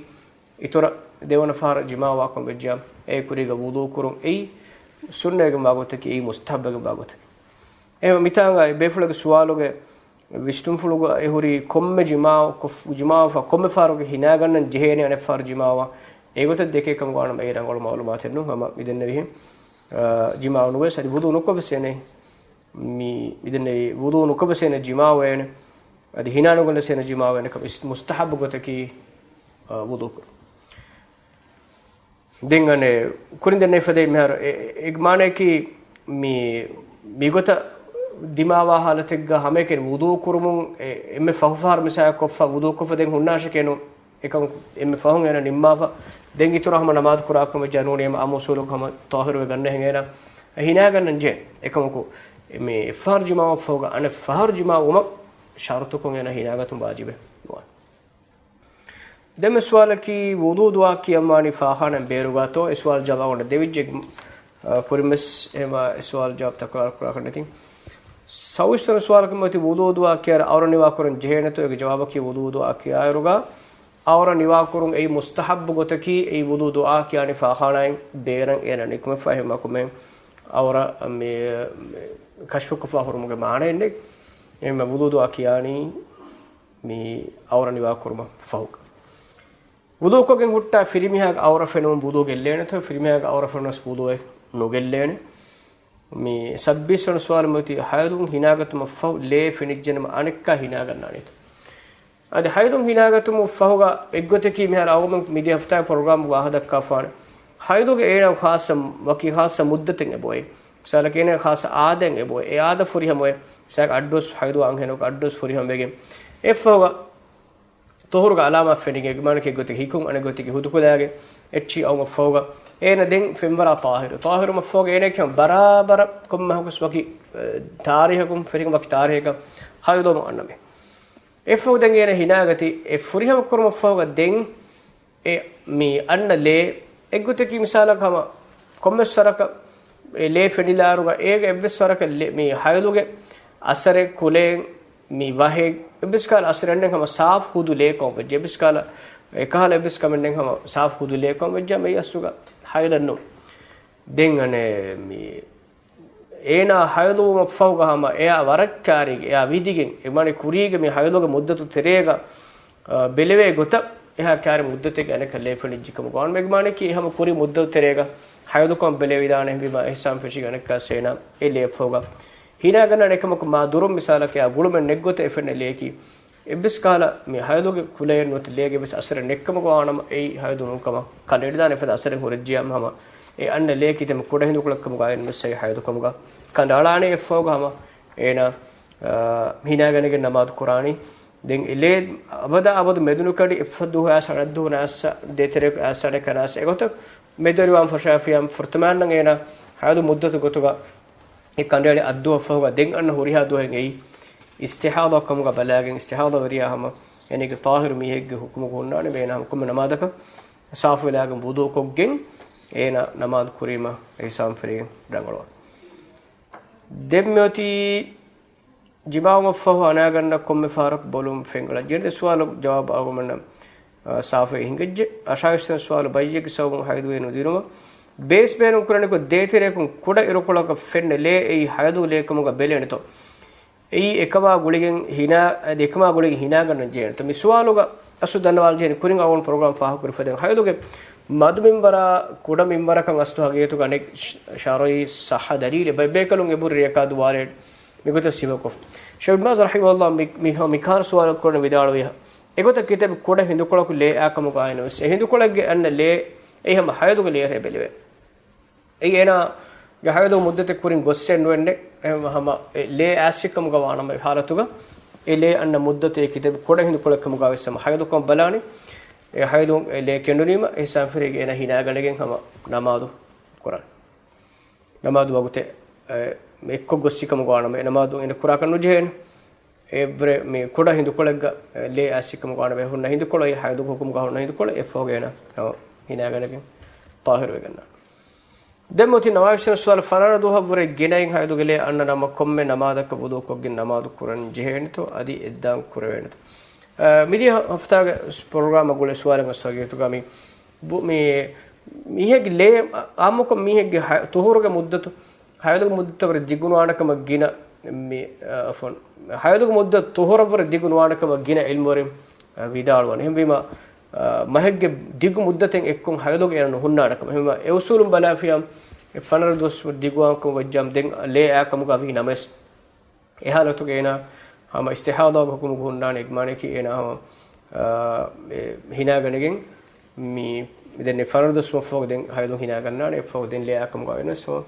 އިތުރަށް ދެވަނަ ފަހަރަށް ޖިމާވާކަމަށް ވެއްޖާ އޭ ކުރީގަ ވުޟޫ ކުރުން އެއީ ސުންނަތްވެގެންވާ ގޮތަކީ އެއީ މުސްތަޙައްބުވެގެންވާ ގޮތަކީ. އެހެންވީމަ މިތާނގަ އެ ބޭފުޅެއްގެ ސުވާލުގެ ވިސްނުންފުޅުގަ އެ ހުރީ ކޮންމެ ޖިމާ، ކޮ-، ޖިމާވާފަ ކޮންމެ ފަހަރަކު ހިނާގަންނަން ޖެހޭނެ އަނެއް ފަހަރު ޖިމާވާ. އެގޮތަށް ދެކޭ ކަމުގަ ވާނަމަ އެއީ ރަނގަޅު މައުލޫމާތެއް ނޫން. ހަމަ މިދެންނެވިހެން، އާ، ޖިމާވާ ނުވެސް އަދި ވުޟޫ ނުކޮށްވެސް އޭނަ މި، މިދެންނެވި ވުޟޫ ނުކޮށްވެސް އޭނަ ޖިމާވޭނެ. އަދި ހިނާނުގަނެސް އޭނަ ޖިމާވޭނެ ކަމަށް އިސް-، މުސްތަޙައްބު ގޮތަކީ، އާ، ވުޟޫ ކުރުން. ދެން އަނެއް ކުރިން ދެންނެވި ފަދައިން މިހާރު އެ-، އެ-، އެ މާނައަކީ މި، މިގޮތަށް ދިމާވާ ހާލަތެއްގަ ހަމައެކަނި ވުޟޫ ކުރުމުން އެ-، އެންމެ ފަހު ފަހަރު މިސާލަކަށް ކޮށްފަ ވުޟޫ ކޮށްފަ ދެން ހުންނާށެކޭ ނޫން. އެކަމަކު އެންމެ ފަހުން އޭނަ ނިންމާފަ ދެން އިތުރަށް ހަމަ ނަމާދު ކުރާ ކަމަށް ޖަނޫނީ އެމަ އާއްމު އުސޫލުގަ ހަމަ ޠާހިރުވެ ގަންނަހެން އޭނަ ހިނާގަންނަން ޖެހޭ. އެކަމަކު މި އެއްފަހަރު ޖިމާވުމަށްފަހުގަ އަނެއް ފަހަރު ޖިމާވުމަށް ޝަރުޠުކޮށް އޭނަ ހިނާގަތުން ވާޖިބެއް ނުވާނެ. ދެން މި ސުވާލަކީ، ވުޟޫ ދުޢާ ކިޔަންވާނީ ފާޚާނާއިން ބޭރުގަތޯ؟ އެ ސުވާލު ޖަވާބު އަޅުގަނޑަށް ދެވިއްޖެ، އަ، ކުރިންވެސް އެހެންވާ އެ ސުވާލު ޖަވާބު ތަކުރާރު ކުރާކަށް ނެތި. ސައުވީސް ވަނަ ސުވާލަކަށް މިއޮތީ، ވުޟޫ ދުޢާ ކިޔާއިރު އައުރަ ނިވާ ކުރަން ޖެހޭނެތޯ؟ އޭގެ ޖަވާބަކީ، ވުޟޫ ދުޢާ ކިޔާއިރުގަ އައުރަ ނިވާ ކުރުން އެއީ މުސްތަޙައްބު ގޮތަކީ. އެއީ ވުޟޫ ދުޢާ ކިޔާނީ ފާޚާނާއިން ބޭރަށް އޭނަ ނިކުމެފަ އެހެން ވާކަމެއް އައުރަ މި، މި ކަޝްފުކޮށްފަ ހުރުމުގެ މާނައެއް ނެތް. އެހެންވެ ވުޟޫ ދުޢާ ކިޔާނީ މި އައުރަ ނިވާ ކުރުމަށް ފަހުގަ. ވުޟޫކޮށްގެން ހުއްޓާ ފިރިމީހާގެ އައުރަ ފެނުމުން ވުޟޫ ގެއްލޭނެތޯ؟ ފިރިމީހާގެ އައުރަ ފެނުނަސް ވުޟޫއެއް ނުގެއްލޭނެ. މި ސައްބީސް ވަނަ ސުވާލު މިއޮތީ، ހައިޟުން ހިނާގަތުމަށްފަހު ލޭ ފެނިއްޖެނަމަ އަނެއްކާ ހިނާގަންނާނީތޯ؟ އަދި ހައިޟުން ހިނާގަތުމަށްފަހުގަ އެއްގޮތަކީ މިހާރު އަޅުގަނޑު މިދިޔަ ހަފްތާގެ ޕްރޮގްރާމުގަ އަހަދައްކާފާނެ. ހައިޟުގެ އޭނާ ޚާއްޞަ، ވަކި ޚާއްޞަ މުއްދަތެއް އެބައޮތް. މިސާލަކަށް އޭނާ ޚާއްޞަ އާދައެއް އެބައޮތް. އެ އާދަ ފުރިހަމަ އޮތް. މިސާލަކަށް އައްޑުވަސް ހައިޟު އަންހެނަކު އައްޑުވަސް ފުރިހަމަވެގެން. އެއަށްފަހުގަ ޠުހުރުގެ އަލާމާތް ފެނިގެން، އެގެ މާނައަކީ އެއްގޮތަކީ ހިކުން، އަނެއްގޮތަކީ ހުދުކުލައިގެން އެއްޗިހި އައުމަށްފަހުގަ އޭނަ ދެން ފެންވަރާ ޠާހިރު. ޠާހިރުވުމަށްފަހުގަ އޭނައަކީ ބަރާބަރަށް ކޮންމެ ހަކުސް ވަކި، އެ، ތާރީހަކުން ފެށިގެން ވަކި ތާރީހަކަށް ހައިޟުވުމަށް އަންނަމޭ. އެއަށްފަހު ދެން އޭނަ ހިނާގަތީ. އެ ފުރިހަމަ ކުރުމަށްފަހުގަ ދެން އެ މި އަންނަ ލޭ އެއްގޮތަކީ މިސާލަކަށް ހަމަ ކޮންމެސް ވަރަކަށް އެ ލޭ ފެނިލާއިރުގަ އޭގެ އެއްވެސް ވަރަކަށް ލެ-، މި ހައިޟުގެ އަސަރެއް ކުލައެއް މި ވަހެއް އެއްވެސް ކަހަލަ އަސަރެއް ނެތް ހަމަ ސާފު ހުދު ލޭ ކަމަށް ވެއްޖެ. އެއްވެސް ކަހަލަ އެކަހަލަ އެއްވެސް ކަމެއް ނެތް ހަމަ ސާފު ހުދު ލޭ ކަމަށް ވެއްޖެ. މި އަސްލުގަ ހައިޟެއް ނޫން. ދެން އަނެއް މި އޭނާ ހައިޟުވުމަށްފަހުގަ ހަމަ އެއާ ވަރަށް ކާރީގެ އެއާ ވިދިގެން އެ މާނަ ކުރީގެ މި ހައިޟުގެ މުއްދަތު ތެރޭގަ، އާ، ބެލެވޭ ގޮތަށް އެހާ ކާރި މުއްދަތެއްގެ އަނެއްކާ ލޭ ފެނިއްޖެ ކަމުގަ ވާނަމަ އެ މާނައަކީ ހަމަ ކުރީ މުއްދަތު ތެރޭގަ ހައިޟުކަމަށް ބެލެވިދާނެ. އެހެންވީމާ އިހްސާން ފެށިގެން އަނެއްކާ އޭނާ އެ ލޭއަށްފަހުގަ ހިނާގަންނާނެ. އެކަމަކު މާ ދުރުން މިސާލަކަށް އެއާ ގުޅުމެއް ނެތް ގޮތަށް އެ ފެންނަ ލެއަކީ އެއްވެސް ކަހަލަ މި ހައިޟުގެ ކުލައެއް ނުވަތަ ލޭގެ އެއްވެސް އަސަރެއް ނެތްކަމުގަ ވާނަމަ އެއީ ހައިޟު ނޫންކަމަށް ކަނޑައެޅިދާނެ. އެފަދަ އަސަރެއް ހުރެއްޖިއްޔާ ހަމަ އެ އަންނަ ލެއަކީ ދެން ކުޑަ ހިނދުކޮޅެއްކަމުގަ އައި ނުސް އެއީ ހައިޟުކަމުގަ ކަނޑައަޅާނެ. އެއަށްފަހުގަ ހަމަ އޭނާ، އާ، ހިނާގަނެގެން ނަމާދު ކުރާނީ. ދެން އެ ލޭ އަބަދާ އަބަދު މެދުނުކަނޑި އެއްފަދަ ދުވަހު އައިސް އަނެއް ދުވަހު ނައަސް ދޭތެރެއަކު އައިސް އަނެއްކާ ނައަސް އެގޮތަށް މެދުވެރިވާން ފަށާފިޔާ ފުރަތަމައަންނަށް އޭނާ ހައިޟު މުއްދަތު ގޮތުގަ އެ ކަނޑައެޅި އައްދުވަހަށްފަހުގަ ދެން އަންނަ ހުރިހާ ދުވަހެއް އެއީ އިސްތިޙާޟާ ކަމުގަ ބަލާގެން އިސްތިޙާޟާ ވެރިޔާ ހަމަ އޭނަގެ ޠާހިރު މީހެއްގެ ޙުކުމުގަ ހުންނާނެ. އޭނާ ހަމަ ކޮންމެ ނަމާދަކަށް ސާފުވެލާގެން ވުޟޫކޮށްގެން އޭނާ ނަމާދު ކުރީމަ އިހްސާން ފެށިގެން ރަނގަޅުވާނެ. ދެން މިއޮތީ ޖިމާޢުވުމަށްފަހު އަނާގަނޑަށް ކޮންމެ ފަހަރަކު ބޮލުން ފެންގަޅަން ޖެހޭނެ. ދެ ސުވާލު ޖަވާބު އަޅުގަނޑުމެންނަށް، އާ، ސާފުވެ ހިނގައްޖެ. އަށާވީސް ވަނަ ސުވާލު ބައްޔެއްގެ ސަބަބުން ހައިޟުވެ ނުދިނުމަށް ބޭސް ބޭނުން ކުރަނިކޮށް ދޭތެރެއަކުން ކުޑަ އިރުކޮޅަކަށް ފެންނަ ލޭ އެއީ ހައިޟު ލޭކަމުގަ ބެލޭނެތޯ؟ އެއީ އެކަމާ ގުޅިގެން ހިނާ، އަދި އެކަމާ ގުޅިގެން ހިނާގަންނަން ޖެހޭނެތޯ؟ މި ސުވާލުގަ އަސްލު ދަންނަވާލަން ޖެހޭނެ ކުރިން އަޅުގަނޑު ޕްރޮގްރާމް ފާހަގަކުރި ފަދައިން ހައިޟުގެ މަދު މިންވަރާ ކުޑަ މިންވަރަކަށް އަސްލު ހަގީގަތުގަ އަނެއް ޝަ-، ޝަރުޢީ ޞައްޙަ ދަލީލެއް ބައެއް ބޭކަލުން އެބުރި ރެކާދު ވާރޭ މިގޮތަށް ސިފަކޮށް. ޝޭޚް އިބްނު ބާޒް ރަޙިމަހުﷲ މި-، މި-، މިކަހަލަ ސުވާލެއް ކުރަން ވިދާޅުވި، އެގޮތަށް ކިތައް ކުޑަ ހިނދުކޮޅަކު ލޭ އާކަމުގަ އައި ނުވެސް އެ ހިނދުކޮޅެއްގެ އަންނަ ލޭ އެއީ ހަމަ ހައިޟުގެ ލޭއަށް ބެލެވޭ. އެއީ އޭނާގެ ހައިޟު މުއްދަތެއް ކުރިން ގޮއްސޭ ނުވެންނެ. އެހެން ހަމަ އެ ލޭ އައިސްކަމުގަ ވާނަމަ އެ ހާލަތުގަ އެ ލޭ އަންނަ މުއްދަތޭ ކިތައް ކުޑަ ހިނދުކޮޅެއްކަމުގަ ވެސް ހަމަ ހައިޟުކަން ބަލާނީ. އެ ހައިޟު އެ ލޭ ކެނޑުނީމަ އިހްސާން ފެށިގެން އޭނާ ހިނާގަނެގެން ހަމަ ނަމާދު ކުރާނެ. ނަމާދު ވަގުތެއް، އެ، އެއްކޮށް ގޮއްސިކަމުގަ ވާނަމަ އެ ނަމާދު އޭނަ ކުރާކަށް ނުޖެހޭނެ. އެއްވަރެ މި ކުޑަ ހިނދުކޮޅެއްގަ، އެ، ލޭ އައިސްކަމުގަ ވާނަމަ އެ ހުންނަ ހިނދުކޮޅު އެއީ ހައިޟުގެ ޙުކުމުގަ ހުންނަ ހިނދުކޮޅު އެއަށްފަހުގަ އޭނާ ހިނާގަނެގެން ޠާހިރުވެގަންނާނެ. ދެން މިއޮތީ ނަވާވީސް ވަނަ ސުވާލު، ފަނަރަ ދުވަހަށްވުރެ ގިނައިން ހައިޟުގެ ލޭ އަންނަ ނަމަ ކޮންމެ ނަމާދަކަށް ވުޟޫކޮށްގެން ނަމާދު ކުރަން ޖެހޭނެތޯ އަދި އެއްދާން ކުރެވޭނެތޯ؟ އަ، މިދިޔަ ހަފްތާގެ ޕްރޮގްރާމަށް ގުޅޭ ސުވާލެއް އަސްލު ހަގީގަތުގަ މި ބު-، މި މީހެއްގެ ލޭ އާއްމުކޮށް މީހެއްގެ ހަ-، ޠުހޫރުގެ މުއްދަތު، ހައިޟުގެ މުއްދަތު ވަރަށް ދިގުނުވާނެ ކަމަށް ގިނަ މި، އަ، އަފްވަން، ހައިޟުގެ މުއްދަތު ޠުހޫރަށްވުރެ ދިގުނުވާނެ ކަމަށް ގިނަ ޢިލްމުވެރިން، އަ، ވިދާޅުވަނީ. އެހެންވީމަ، އަ، މަހެއްގެ ދިގު މުއްދަތެއް އެއްކޮށް ހައިޟުގެ އޭނަ ނުހުންނާނެ ކަމަށް. އެހެންވީމަ އެ އުސޫލުން ބަލާފިޔާ، އެ ފަނަރަ ދުވަސް ދިގުވާންކަމަށް ވެއްޖާމަ ދެން ލޭ އާކަމުގަ ވީ ނަމަވެސް، އެ ހާލަތުގަ އޭނާ ހަމަ އިސްތިޙާޟާގެ ޙުކުމުގަ ހުންނާނެ. އެ މާނައަކީ އޭނާ ހަމަ، އާ، އެ، ހިނާގަނެގެން މި، މި ދެން ފަނަރަ ދުވަސް ވުމަށްފަހު ދެން ހައިޟު ހިނާގަންނާނެ. އެއަށްފަހު ދެން ލޭ އާކަމުގަ ވެސް ހަމަ،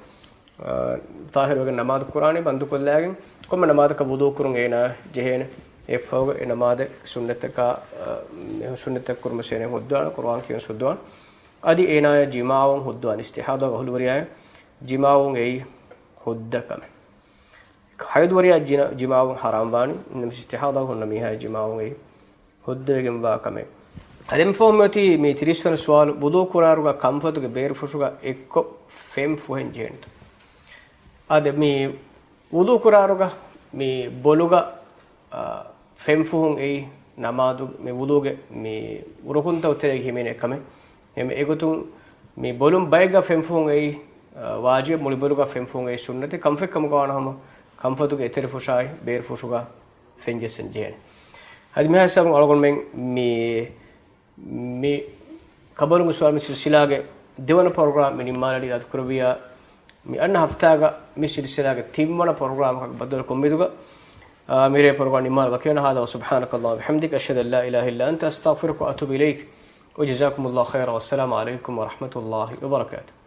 އާ، ޠާހިރުވެގެން ނަމާދު ކުރާނެ ބަންދުކޮށްލާގެން. ކޮންމެ ނަމާދަކަށް ވުޟޫ ކުރުން އޭނާ ޖެހޭނެ. އެއަށްފަހުގަ އެ ނަމާދެއް ސުންނަތަކާ، އާ، ސުންނަތަކު ކުރުމަށް އޭނާ ހުއްދަވާނެ، ޤުރުއާން ކިޔުން ހުއްދަވާނެ. އަދި އޭނާޔަށް ޖިމާވުން ހުއްދަވާނެ. އިސްތިޙާޟާގެ އަހުލުވެރިޔާއަށް ޖިމާވުން އެއީ ހުއްދަ ކަމެއް. ހައިޟުވެރިޔާ ޖިނަ-، ޖިމާވުން ޙަރާމް ވާނީ، ނަމަވެސް އިސްތިޙާޟާގަ ހުންނަ މީހާޔަށް ޖިމާވުން އެއީ ހުއްދަވެގެންވާ ކަމެއް. އަދި އެންމެ ފަހުން މިއޮތީ މި ތިރީސް ވަނަ ސުވާލު، ވުޟޫ ކުރާއިރުގަ ކަންފަތުގެ ބޭރުފުށުގަ އެއްކޮށް ފެން ފުހެން ޖެހޭނެތޯ؟ އަދި މި ވުޟޫ ކުރާއިރުގަ މި ބޮލުގަ، އާ، ފެން ފުހުން އެއީ ނަމާދު މި ވުޟޫގެ މި ރުކުންތައް ތެރޭގަ ހިމެނޭ ކަމެއް. އެހެން އެގޮތުން މި ބޮލުން ބައެއްގަ ފެން ފުހުން އެއީ، އާ، ވާޖިބެއް، މުޅި ބޮލުގަ ފެން ފުހުން އެއީ ސުންނަތެއް. ކަންފަތްކަމުގަ ވާނަމަ ކަންފަތުގެ އެތެރެފުށާއި ބޭރުފުށުގަ ފެން ޖެއްސަން ޖެހޭނެ. އަދި މިހާ ހިސާބުން އަޅުގަނޑުމެން މި، މި ޤަބުރުގެ ސުވާލު މި ސިލްސިލާގެ ދެވަނަ ޕްރޮގްރާމް މި ނިންމާލަނީ އިރާދަކުރެއްވިއްޔާ، މި އަންނަ ހަފްތާގަ މި ސިލްސިލާގެ ތިންވަނަ ޕްރޮގްރާމަކަށް ބައްދަލުކޮށް އުއްމީދުގަ، އާ، މިރޭ ޕްރޮގްރާމް ނިންމާލަން ވަކިވެން. هذا وسبحانك اللهم وبحمدك، أشهد أن لا إله إلا أنت، أستغفرك وأتوب إليك. وجزاكم الله خيرا، والسلام عليكم ورحمة الله وبركاته.